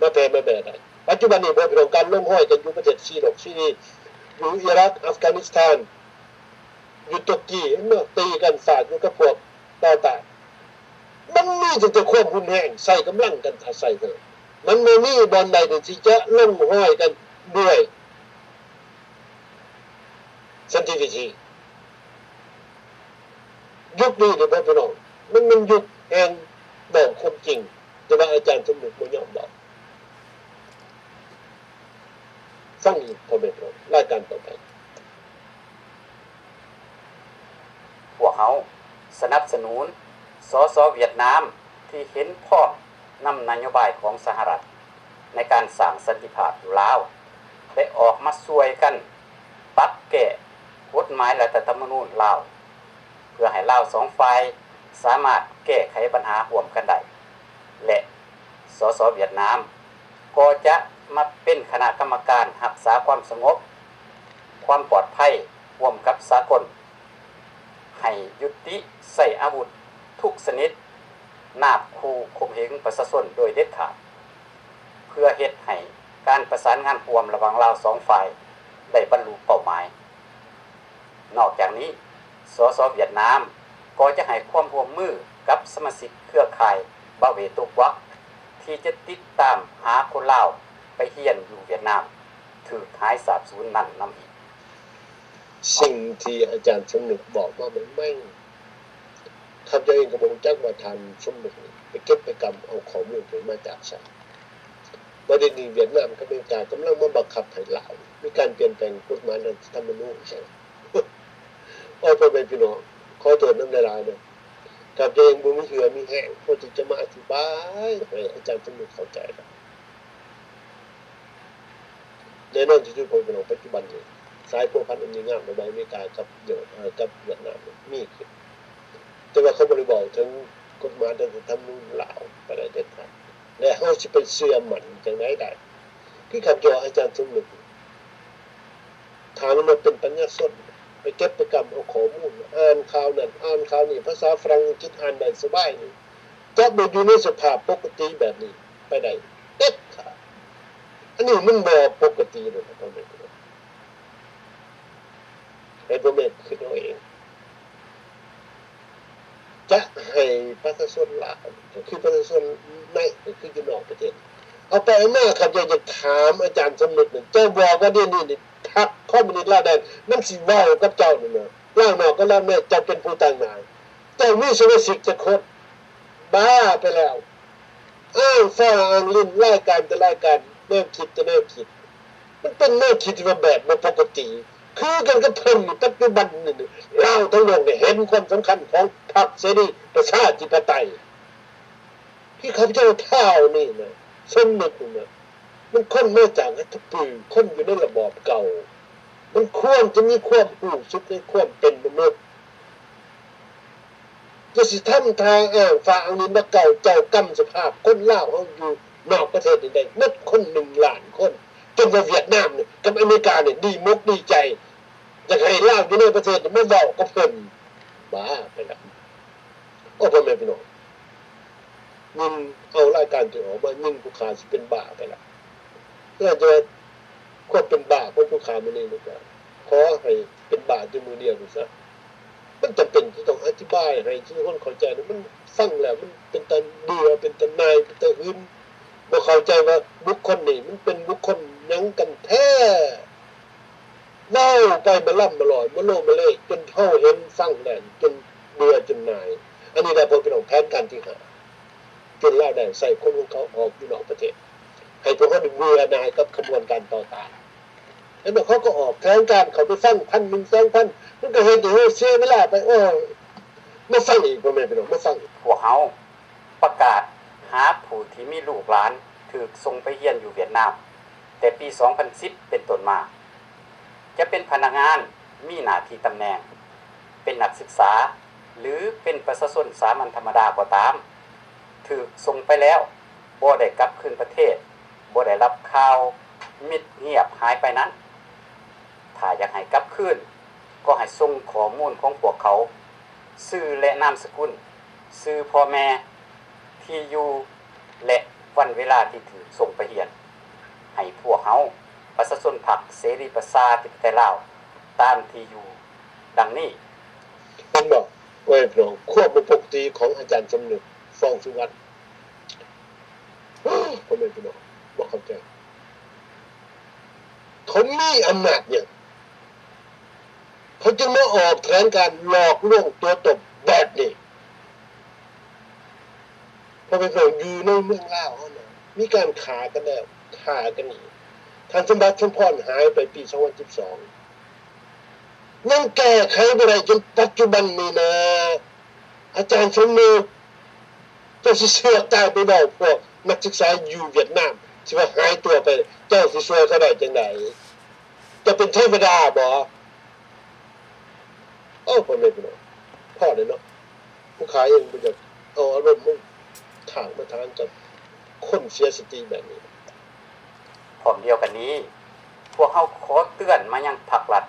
ມາແຜ່ມາແບໄດ້? ປັດຈຸບັນນີ້ ພວກພີ່ນ້ອງ ການລົງຮອຍກັນຢູ່ປະເທດຊີໂລກຊີລີ ຢູ່ອີຣັກ ອັຟການິສຖານ ຢູ່ຕຸກກີ ເຫັນບໍ່? ຕີກັນສາດຢູ່ກັບພວກຕໍ່ຕ້ານ. ມັນມີຕັ້ງແຕ່ຄວາມຮຸນແຮງ ໃຊ້ກຳລັງກັນຖ້າໃຊ້ເຖິງ. ມັນບໍ່ມີບ່ອນໃດທີ່ຈະລົງຮອຍກັນດ້ວຍສັນຕິວິທີ. ຍຸກນີ້ເດ້ພໍ່ພີ່ນ້ອງ ມັນແມ່ນຍຸກແຫ່ງເວົ້າຄວາມຈິງ, ແຕ່ວ່າອາຈານສົມນຶກບໍ່ຍອມເວົ້າ. ຟັງອີກ ພໍ່ແມ່ພີ່ນ້ອງ ລາຍການຕໍ່ໄປ. ພວກເຮົາສະໜັບສະໜູນ ສສ ຫວຽດນາມ ທີ່ເຫັນພ້ອມນຳນະໂຍບາຍຂອງສະຫະລັດໃນການສ້າງສັນຕິພາບຢູ່ລາວ ແລະ ອອກມາຊ່ວຍກັນປັບແກ້ກົດໝາຍລັດຖະທຳມະນູນລາວ ເພື່ອໃຫ້ລາວສອງຝ່າຍສາມາດແກ້ໄຂບັນຫາຮ່ວມກັນໄດ້ ແລະ ສສ ຫວຽດນາມ ກໍຈະມາເປັນຄະນະກຳມະການຮັກສາຄວາມສະຫງົບ ຄວາມປອດໄພຮ່ວມກັບສາກົນ, ໃຫ້ຍຸຕິໃຊ້ອາວຸດທຸກຊະນິດ ນາບຂູ່ຂົ່ມເຫງປະຊາຊົນໂດຍເດັດຂາດ, ເພື່ອເຮັດໃຫ້ການປະສານງານຮ່ວມລະຫວ່າງລາວສອງຝ່າຍໄດ້ບັນລຸເປົ້າໝາຍ. ນອກຈາກນີ້, ສສ ຫວຽດນາມ ກໍຈະໃຫ້ຄວາມຮ່ວມມືກັບສະມາຊິກເຄືອຂ່າຍ Bảo vệ Tổ quốc ທີ່ຈະຕິດຕາມຫາຄົນລາວໄປຮຽນຢູ່ຫວຽດນາມ ຖືກຫາຍສາບສູນນັ້ນນຳອີກ. ສິ່ງທີ່ອາຈານສົມນຶກບອກມາໃໝ່ໆ ຂ້າພະເຈົ້າເອງກໍບໍ່ຮູ້ຈັກວ່າທ່ານສົມນຶກນີ້ໄປເກັບໄປກຳເອົາຂໍ້ມູນຕົວນີ້ມາຈາກໃສ. ບໍ່ໄດ້ໜີຫວຽດນາມກັບອາເມລິກາ ກຳລັງມາບັງຄັບໃຫ້ລາວມີການປ່ຽນແປງກົດໝາຍລັດຖະທຳມະນູນໃສ່. ໂອ້ຍ ພໍ່ແມ່ພີ່ນ້ອງ ຂໍໂທດນຳຫຼາຍໆເດີ. ຂ້າພະເຈົ້າເອງບໍ່ມີເຫື່ອມີແຮງພໍທີ່ຈະມາອະທິບາຍໃຫ້ອາຈານສົມນຶກເຂົ້າໃຈໄດ້. ແນ່ນອນທີ່ສຸດ ພໍ່ແມ່ພີ່ນ້ອງ ປັດຈຸບັນນີ້ ສາຍພົວພັນອັນດີງາມລະຫວ່າງອາເມລິກາກັບ ເອີ ກັບຫວຽດນາມນີ້ມີຂຶ້ນ, ແຕ່ວ່າເຂົາບໍ່ໄດ້ເວົ້າເຖິງກົດໝາຍລັດຖະທຳມະນູນລາວປານໃດເດັດຂາດ ແລະ ເຮົາຊິໄປເຊື່ອໝັ້ນຈັ່ງໃດໄດ້? ຄືຂ້າພະເຈົ້າອາຈານສົມນຶກ ຖາມວ່າເປັນປັນຍາຊົນ ໄປເກັບໄປກຳເອົາຂໍ້ມູນ ອ່ານຂ່າວນັ້ນ ອ່ານຂ່າວນີ້ ພາສາຝຣັ່ງອັງກິດອ່ານໄດ້ສະບາຍນີ້ ຈະບໍ່ຢູ່ໃນສະພາບປົກກະຕິແບບນີ້ໄປໄດ້ເດັດຂາດ. ອັນນີ້ມັນບໍ່ປົກກະຕິເລີຍນະ ພໍ່ແມ່ພີ່ນ້ອງ. ໃຫ້ພໍ່ແມ່ຄິດເອົາເອງ. ຈະໃຫ້ປະຊາຊົນລາວ ກໍຄືປະຊາຊົນໃນ ກໍຄືຢູ່ນອກປະເທດ ເອົາໄປເອົາມາ ຂ້າພະເຈົ້າຢາກຖາມອາຈານສົມນຶກນີ້ ເຈົ້າບອກວ່າດຽວນີ້ນີ້ ພັກຄອມມູນິດລາວແດນ ມັນຊິເວົ້າກັບເຈົ້ານີ້ນະ ລາວນອກກັບລາວໃນ ເຈົ້າເປັນຜູ້ຕາງໜ້າ ເຈົ້າມີສະມາຊິກຈັກຄົນ? ບ້າໄປແລ້ວ. ອ້າງຟ້າອ້າງລິນ ລາຍການແຕ່ລາຍການ ແນວຄິດແຕ່ແນວຄິດ ມັນເປັນແນວຄິດທີ່ວ່າແບບບໍ່ປົກກະຕິ ຄືກັນກັບເພິ່ນນີ້ ປັດຈຸບັນນີ້ ລາວທັງໂລກນີ້ເຫັນຄວາມສຳຄັນຂອງພັກເສລີປະຊາທິປະໄຕ ທີ່ຂ້າພະເຈົ້າທ້າວນີ້ນະ ສົມນຶກນີ້ນະ ມັນຄົນມາຈາກອັດຕະປື ຄົນຢູ່ໃນລະບອບເກົ່າ ມັນຄວນຈະມີຄວາມຮູ້ສຶກໃນຄວາມເປັນມະນຸດ. ຈະຊິທຳທ່າອ້າງຟ້າອ້າງດິນວ່າເກົ່າ ເຈົ້າຈຳສະພາບຄົນລາວເຮົາຢູ່ນອກປະເທດນີ້ໄດ້ໝົດ ຄົນໜຶ່ງລ້ານຄົນ ຈົນວ່າຫວຽດນາມນີ້ກັບອາເມລິການີ້ດີມົກດີໃຈ ຢາກໃຫ້ລາວຢູ່ໃນປະເທດນີ້ມາເວົ້າກັບເພິ່ນ. ບ້າໄປລະ. ໂອ້ ພໍ່ແມ່ພີ່ນ້ອງ ຍິ່ງເອົາລາຍການຕົວເອງອອກມາ ຍິ່ງຜູ້ຂ້າຊິເປັນບ້າໄປລະ. ແລ້ວຈະວ່າຄວາມເປັນບ້າຂອງຜູ້ຂ້າມື້ນີ້ ມັນກໍຂໍໃຫ້ເປັນບ້າແຕ່ມື້ດຽວນີ້ຊະ. ມັນຈຳເປັນທີ່ຕ້ອງອະທິບາຍໃຫ້ສູ່ຄົນເຂົ້າໃຈນະ. ມັນຟັງແລ້ວມັນເປັນຕາເບື່ອ ເປັນຕາໜ່າຍ ເປັນຕາຫຶງ. ບໍ່ເຂົ້າໃຈວ່າບຸກຄົນນີ້ມັນເປັນບຸກຄົນຫຍັງກັນແທ້. ເວົ້າໄປມະລ່ຳມະຫຼອຍ ມະໂລມະເລ ຈົນເຮົາເຫັນຟັງແລ້ວຈົນເບື່ອຈົນໜ່າຍ. ອັນນີ້ແຫຼະ ພໍ່ພີ່ນ້ອງ ແຜນການທີຫ້າ ຈົນລາວໄດ້ໃສ່ຄົນຂອງເຂົາອອກຢູ່ນອກປະເທດ ໃຫ້ພວກເຮົາໄດ້ເບື່ອໜ່າຍກັບຂະບວນການຕໍ່ຕ້ານ. ເຫັນບໍ່? ເຂົາກໍອອກແຖລງການເຂົ້າໄປຟັງ ພັນໜຶ່ງ ສອງພັນ ມັນກໍເຮັດໃຫ້ເຮົາເສຍເວລາໄປ. ໂອ້ຍ ມາຟັງອີກ ພໍ່ແມ່ພີ່ນ້ອງ ມາຟັງອີກ. ພວກເຮົາປະກາດຫາຜູ້ທີ່ມີລູກຫຼານຖືກສົ່ງໄປຮຽນຢູ່ຫວຽດນາມ ແຕ່ປີສອງພັນສິບເປັນຕົ້ນມາ ຈະເປັນພະນັກງານມີໜ້າທີ່ຕຳແໜ່ງ, ເປັນນັກສຶກສາ ຫຼື ເປັນປະຊາຊົນສາມັນທຳມະດາກໍຕາມ, ຖືກສົ່ງໄປແລ້ວ ບໍ່ໄດ້ກັບຄືນປະເທດ, ບໍ່ໄດ້ຮັບຂ່າວ, ມິດງຽບຫາຍໄປນັ້ນ. ຖ້າຢາກໃຫ້ກັບຄືນ, ກໍໃຫ້ສົ່ງຂໍ້ມູນຂອງພວກເຂົາ, ຊື່ ແລະ ນາມສະກຸນ, ຊື່ພໍ່ແມ່, ທີ່ຢູ່ ແລະ ວັນເວລາທີ່ຖືກສົ່ງໄປຮຽນ ໃຫ້ພວກເຮົາປະຊາຊົນພັກເສລີປະຊາທິປະໄຕລາວ ຕາມທີ່ຢູ່ດັ່ງນີ້. ເຫັນບໍ່ ເອີຍ ພີ່ນ້ອງ, ຄວາມບໍ່ປົກກະຕິຂອງອາຈານສົມນຶກ ຟອງສຸວັນ. ພໍ່ແມ່ພີ່ນ້ອງ ບໍ່ເຂົ້າໃຈ ເຂົາມີອຳນາດຫຍັງ ເຂົາຈຶ່ງມາອອກແຖນການຫຼອກລວງຕົວະຕົນແບບນີ້. ພໍ່ແມ່ພີ່ນ້ອງ ຢູ່ໃນເມືອງລາວເຮົານະ ມີການຂ້າກັນແລ້ວ ຂ້າກັນອີກ. ທ່ານສົມບັດ ສົມພອນ ຫາຍໄປປີສອງພັນສິບສອງ ຍັງແກ້ໄຂບໍ່ໄດ້ຈົນປັດຈຸບັນນີ້ນະ. ອາຈານສົມນຶກ ເຈົ້າຊິເຊືອກຕາຍໄປເວົ້າພວກນັກສຶກສາຢູ່ຫວຽດນາມ ທີ່ວ່າຫາຍຕົວໄປ ເຈົ້າຊິຊ່ວຍເຂົາໄດ້ຈັ່ງໃດ? ເຈົ້າເປັນເທວະດາບໍ? ໂອ້ ພໍ່ແມ່ພີ່ນ້ອງ ພໍແລ້ວເນາະ. ຜູ້ຂ້າເອງບໍ່ຢາກເອົາອາລົມມາຖາກມາຖາງກັບຄົນເສຍສະຕິແບບນີ້. ພ້ອມດຽວກັນນີ້, ພວກເຮົາຂໍເຕືອນມາຍັງພັກລັດ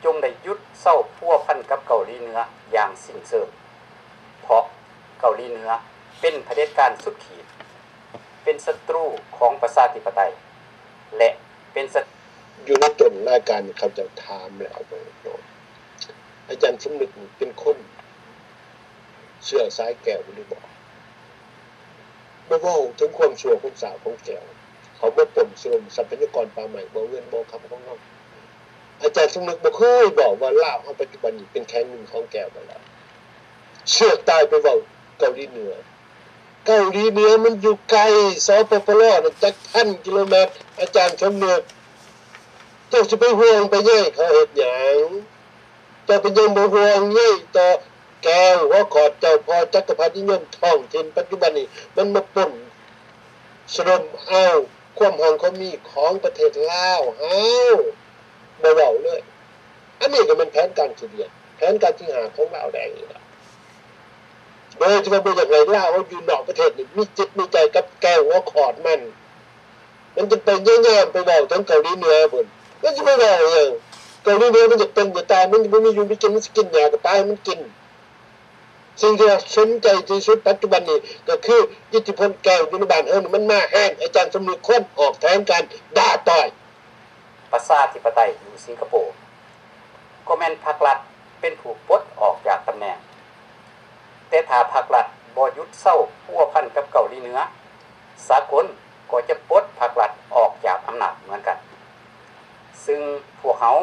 ຈົ່ງໄດ້ຢຸດເຊົາພົວພັນກັບເກົາຫຼີເໜືອຢ່າງສິ້ນເຊີງ, ເພາະເກົາຫຼີເໜືອເປັນຜະເດັດການສຸດຂີດ, ເປັນສັດຕູຂອງປະຊາທິປະໄຕ ແລະ ເປັນສັດ ຢູ່ໃນຕົ້ນລາຍການນີ້ ຂ້າພະເຈົ້າຖາມແລ້ວ ອາຈານສົມນຶກນີ້ເປັນຄົນເຊື້ອສາຍແກ້ວຫຼືບໍ່? ບໍ່ເວົ້າເຖິງຄວາມຊົ່ວຄວາມຊາຂອງແກ້ວ ເຂົາມາປຸ້ນສະດົມຊັບພະຍາກອນປ່າໄມ້ ບໍ່ເງິນບໍ່ຄຳຂອງເຮົາ. ອາຈານສົມນຶກບໍ່ເຄີຍເວົ້າວ່າລາວເຮົາປັດຈຸບັນນີ້ເປັນແຂນໜຶ່ງຂອງແກ້ວໄປແລ້ວ. ເຊືອກຕາຍໄປເວົ້າເກົາຫຼີເໜືອ. ເກົາຫຼີເໜືອມັນຢູ່ໄກ ສປປລ ນັ້ນຈັກພັນກິໂລແມັດ. ອາຈານສົມນຶກ ເຈົ້າຊິໄປຫ່ວງໄປໃຍເຂົາເຮັດຫຍັງ? ເຈົ້າເປັນຫຍັງບໍ່ຫ່ວງໃຍຕໍ່ແກ້ວຫົວຂອດເຈົ້າ? ເພາະຈັກກະພັດນິຍົມທ້ອງຖິ່ນປັດຈຸບັນນີ້ ມັນມາປຸ້ນສະດົມເອົາຄວາມຮັ່ງຄວາມມີຂອງປະເທດລາວເຮົາ ບໍ່ເວົ້າເລີຍ. ອັນນີ້ກໍແມ່ນແຜນການຂີ້ດຽດ ແຜນການທີຫ້າຂອງລາວແດງນີ້ລະ. ໂດຍທີ່ວ່າບໍ່ຢາກໃຫ້ລາວເຮົາຢູ່ນອກປະເທດນີ້ ມີຈິດມີໃຈກັບແກ້ວຫົວຂອດມັນ. ມັນຈຶ່ງໄປຍາຍາມໄປເວົ້າເຖິງເກົາຫຼີເໜືອພຸ້ນ. ມັນຊິໄປເວົ້າຫຍັງ? ເກົາຫຼີເໜືອມັນຈະເປັນຈະຕາຍ, ມັນບໍ່ມີຢູ່ມີກິນ, ມັນຊິກິນຫຍ້າກໍປາໃຫ້ມັນກິນ. ສິ່ງທີ່ວ່າສົນໃຈທີ່ສຸດປັດຈຸບັນນີ້ ກໍຄືອິດທິພົນແກ້ວຢູ່ໃນບ້ານເຮົານີ້ ມັນມາແຮງ. ອາຈານສົມນຶກຄວນອອກແຖນການດ່າຕ່ອຍ. ປະຊາທິປະໄຕຢູ່ສິງກະໂປ ກໍແມ່ນພັກລັດເປັນຜູ້ປົດອອກຈາກຕຳແໜ່ງ, ແຕ່ຖ້າພັກລັດບໍ່ຢຸດເຊົາພົວພັນກັບເກົາຫຼີເໜືອ, ສາກົນກໍຈະປົດພັກລັດອອກຈາກອຳນາດເໝືອນກັນ. ຊຶ່ງພວກເຮົາ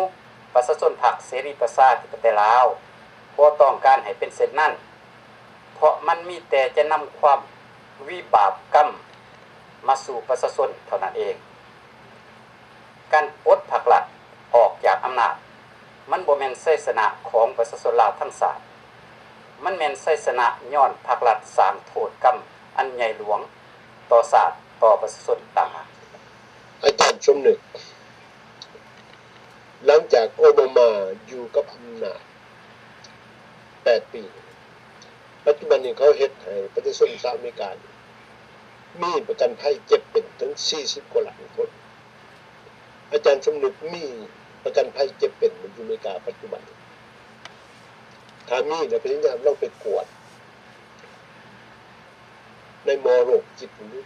ປະຊາຊົນພັກເສລີປະຊາທິປະໄຕລາວ ບໍ່ຕ້ອງການໃຫ້ເປັນເຊັ່ນນັ້ນ, ເພາະມັນມີແຕ່ຈະນຳຄວາມວິບາກກຳມາສູ່ປະຊາຊົນເທົ່ານັ້ນເອງ. ການປົດພັກລັດອອກຈາກອຳນາດ ມັນບໍ່ແມ່ນໄຊຊະນະຂອງປະຊາຊົນລາວທັງຊາດ, ມັນແມ່ນໄຊຊະນະຍ້ອນພັກລັດສ້າງໂທດກຳອັນໃຫຍ່ຫຼວງຕໍ່ຊາດ, ຕໍ່ປະຊາຊົນຕ່າງຫາກ. ອາຈານສົມນຶກ ຫຼັງຈາກໂອບາມາຢູ່ກັບອຳນາດແປດປີ, ປັດຈຸບັນນີ້ເຂົາເຮັດໃຫ້ປະຊາຊົນຊາວອາເມລິການີ້ມີປະກັນໄພເຈັບເປັນເຖິງສີ່ສິບກວ່າລ້ານຄົນ. ອາຈານສົມນຶກມີປະກັນໄພເຈັບເປັນຢູ່ອາເມລິກາປັດຈຸບັນ? ຖ້າມີນະ ພະຍາຍາມລອງໄປກວດໃນໝໍໂລກຈິດເບິ່ງດູ.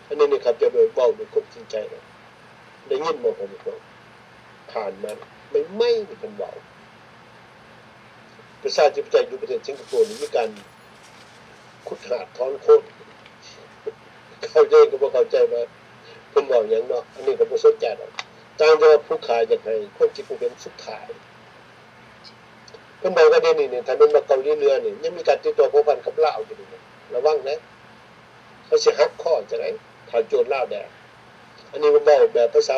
ອັນນີ້ນີ້ ຂ້າພະເຈົ້າເວົ້າດ້ວຍຄວາມຈິງໃຈເນາະ. ໄດ້ຍິນບໍ່ ທ່ານຜູ້ຊົມ? ຜ່ານມາໃໝ່ໆນີ້ເພິ່ນເວົ້າ ປະຊາທິປະໄຕຢູ່ປະເທດສິງກະໂປນີ້ມີການຂຸດຮາກຖອນໂຄນ. ເຂົາເຈົ້າເອງກໍບໍ່ເຂົ້າໃຈວ່າເພິ່ນເວົ້າຫຍັງເນາະ. ອັນນີ້ກໍບໍ່ສົນໃຈດອກ, ຕ່າງແຕ່ວ່າຜູ້ຂ້າຢາກໃຫ້ຄວາມຄິດຄວາມເຫັນສຸດທ້າຍ. ເພິ່ນບອກວ່າດຽວນີ້ນີ້ ຖ້າແມ່ນວ່າເກົາຫຼີເໜືອນີ້ຍັງມີການຕິດຕໍ່ພົວພັນກັບລາວຢູ່ນີ້ນະ ລະວັງເດີ. ເຂົາຊິຫັກຄໍຈັ່ງໃດ ຖ້າໂຈນລາວແດງ. ອັນນີ້ເວົ້າແບບພາສາ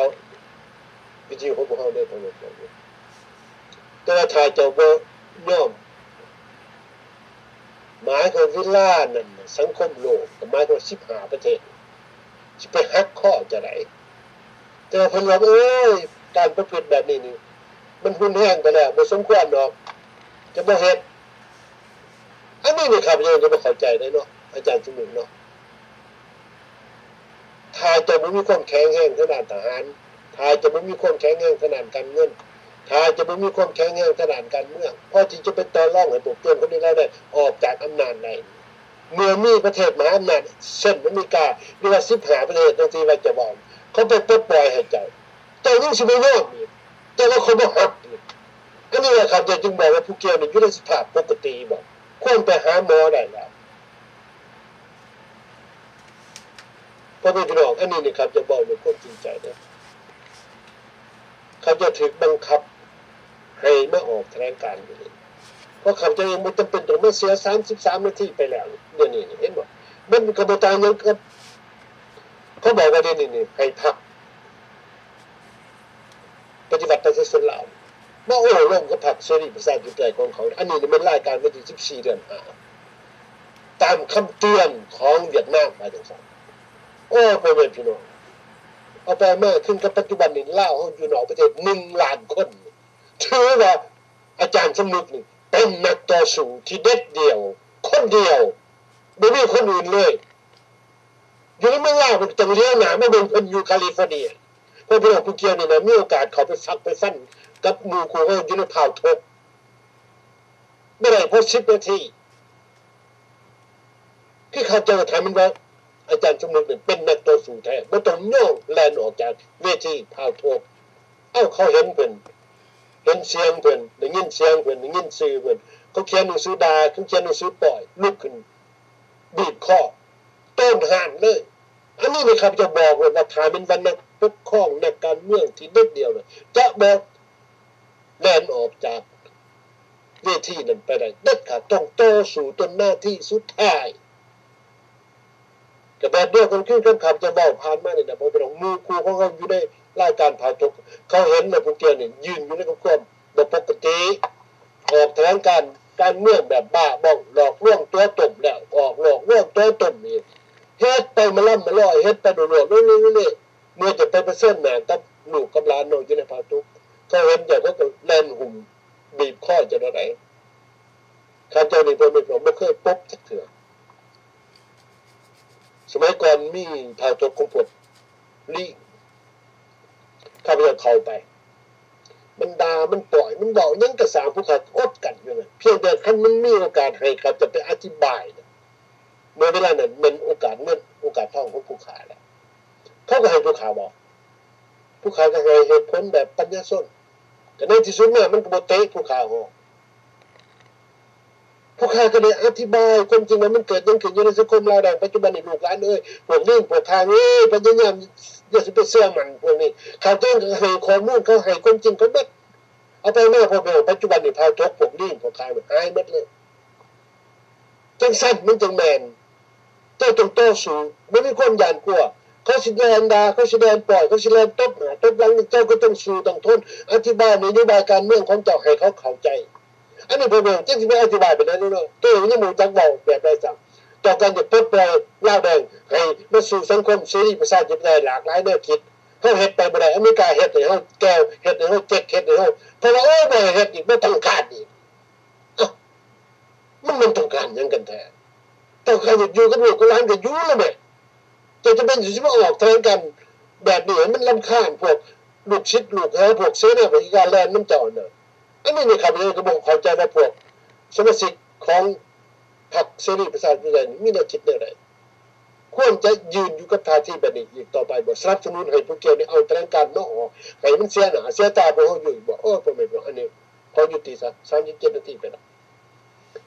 ວິທະຍຸຂອງພວກເຮົາເດີ ເຂົາເວົ້າແບບນີ້. ແຕ່ວ່າຖ້າເຈົ້າບໍ່ຍອມ ໝາຍຄວາມເວລານັ້ນ ສັງຄົມໂລກ ກໍໝາຍຄວາມສິບຫ້າປະເທດ ຊິໄປຫັກຄໍຈັ່ງໃດ? ແຕ່ວ່າເພິ່ນວ່າ ໂອ້ຍ ການປະພຶດແບບນີ້ນີ້ ມັນຮຸນແຮງໄປແລ້ວ ບໍ່ສົມຄວນດອກ ຈະບໍ່ເຮັດ. ອັນນີ້ນີ້ ຂ້າພະເຈົ້າກໍບໍ່ເຂົ້າໃຈເດ້ເນາະ ອາຈານສົມນຶກເນາະ. ຖ້າເຈົ້າບໍ່ມີຄວາມແຂງແຮງທາງດ້ານທະຫານ, ຖ້າເຈົ້າບໍ່ມີຄວາມແຂງແຮງທາງດ້ານການເງິນ, ຖ້າຈະບໍ່ມີຄວາມແຂງແຮງທາງດ້ານການເມືອງ ພໍທີ່ຈະໄປຕໍ່ລອງໃຫ້ພວກໂຈນຄົນລາວໄດ້ອອກຈາກອຳນາດໄດ້. ເມື່ອມີປະເທດມະຫາອຳນາດ ເຊັ່ນອາເມລິກາ ຫຼືວ່າສິບຫ້າປະເທດ ດັ່ງທີ່ວ່າຈະເວົ້າ ເຂົາໄປປົດປ່ອຍໃຫ້ເຈົ້າ ເຈົ້າຍັງຊິບໍ່ຍອມອີກ ເຈົ້າວ່າຂ້ອຍບໍ່ຮັບອີກ. ອັນນີ້ແຫຼະ ຂ້າພະເຈົ້າຈຶ່ງບອກວ່າຜູ້ກ່ຽວນີ້ຢູ່ໃນສະພາບປົກກະຕິບໍ່? ຄວນໄປຫາໝໍໄດ້ແລ້ວ. ພໍ່ແມ່ພີ່ນ້ອງ ອັນນີ້ນີ້ ຂ້າພະເຈົ້າເວົ້າດ້ວຍຄວາມຈິງໃຈເດີ້. ເຂົາເຈົ້າຖືກບັງຄັບໃຫ້ມາອອກຖະແຫຼງການຢູ່ນີ້ ເພາະຂ້າພະເຈົ້າເອງບໍ່ຈຳເປັນຕ້ອງມາເສຍສາມສິບສາມນາທີໄປແລ້ວ. ດຽວນີ້ນີ້ ເຫັນບໍ່? ມັນກໍບໍ່ຕ່າງຫຍັງກັບ ເຂົາບອກວ່າດຽວນີ້ນີ້ ໃຫ້ພັກ ປະຕິວັດປະຊາຊົນລາວ ມາໂອ້ລົມກັບພັກເສລີປະຊາທິປະໄຕຂອງເຂົາ. ອັນນີ້ແມ່ນລາຍການວັນທີສິບສີ່ ເດືອນຫ້າ ຕາມຄຳເຕືອນຂອງຫວຽດນາມ ວ່າຈັ່ງຊັ້ນ. ໂອ້ ພໍ່ແມ່ພີ່ນ້ອງ ເອົາໄປເອົາມາ ຂຶ້ນກັບປັດຈຸບັນນີ້ ລາວເຮົາຢູ່ນອກປະເທດໜຶ່ງລ້ານຄົນ ຖືວ່າອາຈານສຳນຶກນີ້ເປັນນັກຕໍ່ສູ້ທີ່ເດັດດ່ຽວ ຄົນດຽວ ບໍ່ມີຄົນອື່ນເລີຍ. ຢູ່ໃນເມືອງລາວ ເພິ່ນຕ້ອງຫຼຽວໜ້າມາເບິ່ງເພິ່ນຢູ່ຄາລີຟໍເນຍ. ເພາະພີ່ນ້ອງຜູ້ກ່ຽວນີ້ນະ ມີໂອກາດເຂົ້າໄປຟັກໄປຟັນກັບໝູ່ຄູ່ເຮົາຢູ່ໃນພາວທົກ ບໍ່ໄດ້ພໍສິບນາທີ. ຄືເຂົ້າໃຈວ່າ ຖ້າແມ່ນວ່າອາຈານສຳນຶກນີ້ເປັນນັກຕໍ່ສູ້ແທ້ ບໍ່ຕ້ອງຍອມແລ່ນອອກຈາກເວທີພາວທົກ. ເອົ້າ ເຂົາເຫັນເພິ່ນ ເຫັນສຽງເພິ່ນ ໄດ້ຍິນສຽງເພິ່ນ ໄດ້ຍິນຊື່ເພິ່ນ ເຂົາຂຽນໜັງສືດ່າ ເຂົາຂຽນໜັງສືປ້ອຍ ລຸກຂຶ້ນ ບີບຄໍ ໂຕ້ນຫ້ານເລີຍ. ອັນນີ້ນີ້ຂ້າພະເຈົ້າບອກໂລດວ່າ ຖ້າແມ່ນວ່ານັກປົກຄອງ ນັກການເມືອງທີ່ເດັດດ່ຽວນະ ຈະບໍ່ແລ່ນອອກຈາກເວທີນັ້ນໄປໄດ້ເດັດຂາດ ຕ້ອງຕໍ່ສູ້ຈົນນາທີສຸດທ້າຍ. ກໍແບບດຽວກັນຄືກັນ ຂ້າພະເຈົ້າເວົ້າຜ່ານມານີ້ນະ ເພາະວ່າໝູ່ຄູ່ຂອງເຮົາຢູ່ໃນລາຍການພາວທົກ ເຂົາເຫັນນະ ພວກແກນີ້ຢືນຢູ່ໃນຄວາມບໍ່ປົກກະຕິ ອອກຖະແຫຼງການການເມືອງແບບບ້າບ້ອງ ຫຼອກລວງຕົວະຕົ້ມ ແລ້ວອອກຫຼອກລວງຕົວະຕົ້ມອີກ ເຮັດໄປມາລຳມາລອຍ ເຮັດໄປຫຼວງໆ ເມື່ອຈະໄປປະເຊີນໜ້າກັບລູກກັບຫຼານເນາະ ຢູ່ໃນພາວທຸກ ເຂົາເຫັນເຈົ້າ ເຂົາກໍແລ່ນຫຸ້ມບີບຄໍເຈົ້າເນາະໃດ. ຂ້າເຈົ້ານີ້ ພໍ່ແມ່ພີ່ນ້ອງ ບໍ່ເຄີຍປົບຈັກເທື່ອ. ສະໄໝກ່ອນມີພາວທົກຂອງພວກລີ້ ຂ້າພະເຈົ້າເຂົ້າໄປ ມັນດ່າ ມັນປ້ອຍ ມັນເວົ້າຫຍັງກໍຊ່າງ ພວກຂ້າກໍອົດກັ້ນຢູ່ນັ້ນ ພຽງແຕ່ຄັນມັນມີໂອກາດໃຫ້ຂ້າເຈົ້າໄປອະທິບາຍນະ ເມື່ອເວລານັ້ນແມ່ນໂອກາດເງິນໂອກາດທອງຂອງພວກຂ້າແລ້ວ. ເຂົາກໍໃຫ້ພວກຂ້າເວົ້າ ພວກຂ້າກໍໃຫ້ເຫດຜົນແບບປັນຍາຊົນ ກໍໃນທີ່ສຸດມາມັນກໍບໍ່ເຕະພວກຂ້າອອກ. ພວກຂ້າກໍໄດ້ອະທິບາຍຄວາມຈິງວ່າມັນເກີດຫຍັງຂຶ້ນຢູ່ໃນສັງຄົມລາວໄດ້. ປັດຈຸບັນນີ້ລູກຫຼານເອີຍ ພວກນີ້ພວກຂ້າເອີຍ ພະຍາຍາມຢ່າຊິໄປເຊື່ອໝັ້ນພວກນີ້. ຂ້າເຈົ້າກໍໃຫ້ຂໍ້ມູນ ເຂົາໃຫ້ຄວາມຈິງເຂົາເບິດ. ເອົາໄປມາ ພວກເຮົາ ປັດຈຸບັນນີ້ພາວທົກ ພວກລີ້ ພວກຂ້າຫາຍໝົດເລີຍ. ຈັ່ງຊັ້ນມັນຈຶ່ງແມ່ນ ເຈົ້າຕ້ອງຕໍ່ສູ້ ບໍ່ມີຄວາມຢ້ານກົວ. ເຂົາຊິແລ່ນດ່າ ເຂົາຊິແລ່ນປ້ອຍ ເຂົາຊິແລ່ນຕົບໜ້າຕົບຫຼັງ ເຈົ້າກໍຕ້ອງສູ້ຕ້ອງທົນ ອະທິບາຍນະໂຍບາຍການເມືອງຂອງເຈົ້າໃຫ້ເຂົາເຂົ້າໃຈ. ອັນນີ້ພວກເຮົາຈັກຊິໄປອະທິບາຍປານໃດເນາະ ໂຕເອງຍັງບໍ່ຮູ້ຈັກເວົ້າແບບໃດຊ້ຳ. ຕ້ອງການຈະປົດປ່ອຍລາວແດງໃຫ້ມາສູ່ສັງຄົມເສລີປະຊາທິປະໄຕຫຼາກຫຼາຍແນວຄິດ. ເຮົາເຮັດໄປບໍ່ໄດ້ ອາເມລິກາເຮັດໃຫ້ເຮົາແກ່ວ ເຮັດໃຫ້ເຮົາເຈັກ ເຮັດໃຫ້ເຮົາ ເພາະວ່າ ໂອ້ຍ ບໍ່ໃຫ້ເຮັດອີກ ບໍ່ຕ້ອງການອີກ. ເອົ້າ ມັນແມ່ນຕ້ອງການຫຍັງກັນແທ້? ຕ້ອງການຢາກຢູ່ກັບລູກກັບຫຼານກໍຢູ່ແລ້ວແໝ່. ເຈົ້າຈະເປັນຊິມາອອກຖະແຫຼງການແບບນີ້ໃຫ້ມັນລຳຄານພວກລູກສິດລູກຫາ ພວກເສນາທິການແລ່ນນຳເຈົ້າຫັ້ນນະ. ອັນນີ້ນີ້ຂ້າພະເຈົ້າກໍບໍ່ເຂົ້າໃຈວ່າພວກສະມາຊິກຂອງພັກເສລີປະຊາທິປະໄຕນີ້ມີແນວຄິດແນວໃດ? ຄວນຈະຢືນຢູ່ກັບທ່າທີແບບນີ້ອີກຕໍ່ໄປບໍ່? ສະໜັບສະໜູນໃຫ້ພວກເຈົ້ານີ້ເອົາຖະແຫຼງການມາອອກ ໃຫ້ມັນເສຍໜ້າເສຍຕາພວກເຮົາຢູ່ອີກບໍ່? ໂອ້ຍ ພໍ່ແມ່ພີ່ນ້ອງ ອັນນີ້ຂໍຍຸຕິຊະ ສາມສິບເຈັດນາທີໄປແລ້ວ.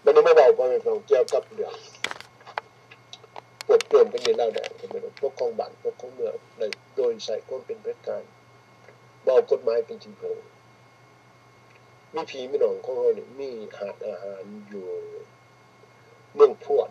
ບັດນີ້ມາເວົ້າ ພໍ່ແມ່ພີ່ນ້ອງ ກ່ຽວກັບເລື່ອງພວກໂຈນແຜ່ນດິນລາວແດງ ພໍ່ແມ່ພີ່ນ້ອງ ປົກຄອງບ້ານ ປົກຄອງເມືອງໄດ້ໂດຍໃຊ້ຄວາມເປັນເຜດການ ບໍ່ເອົາກົດໝາຍເປັນທີ່ເພິ່ງ. ມີພີ່ມີນ້ອງຂອງເຮົານີ້ ມີຮ້ານອາຫານຢູ່ເມືອງພວນ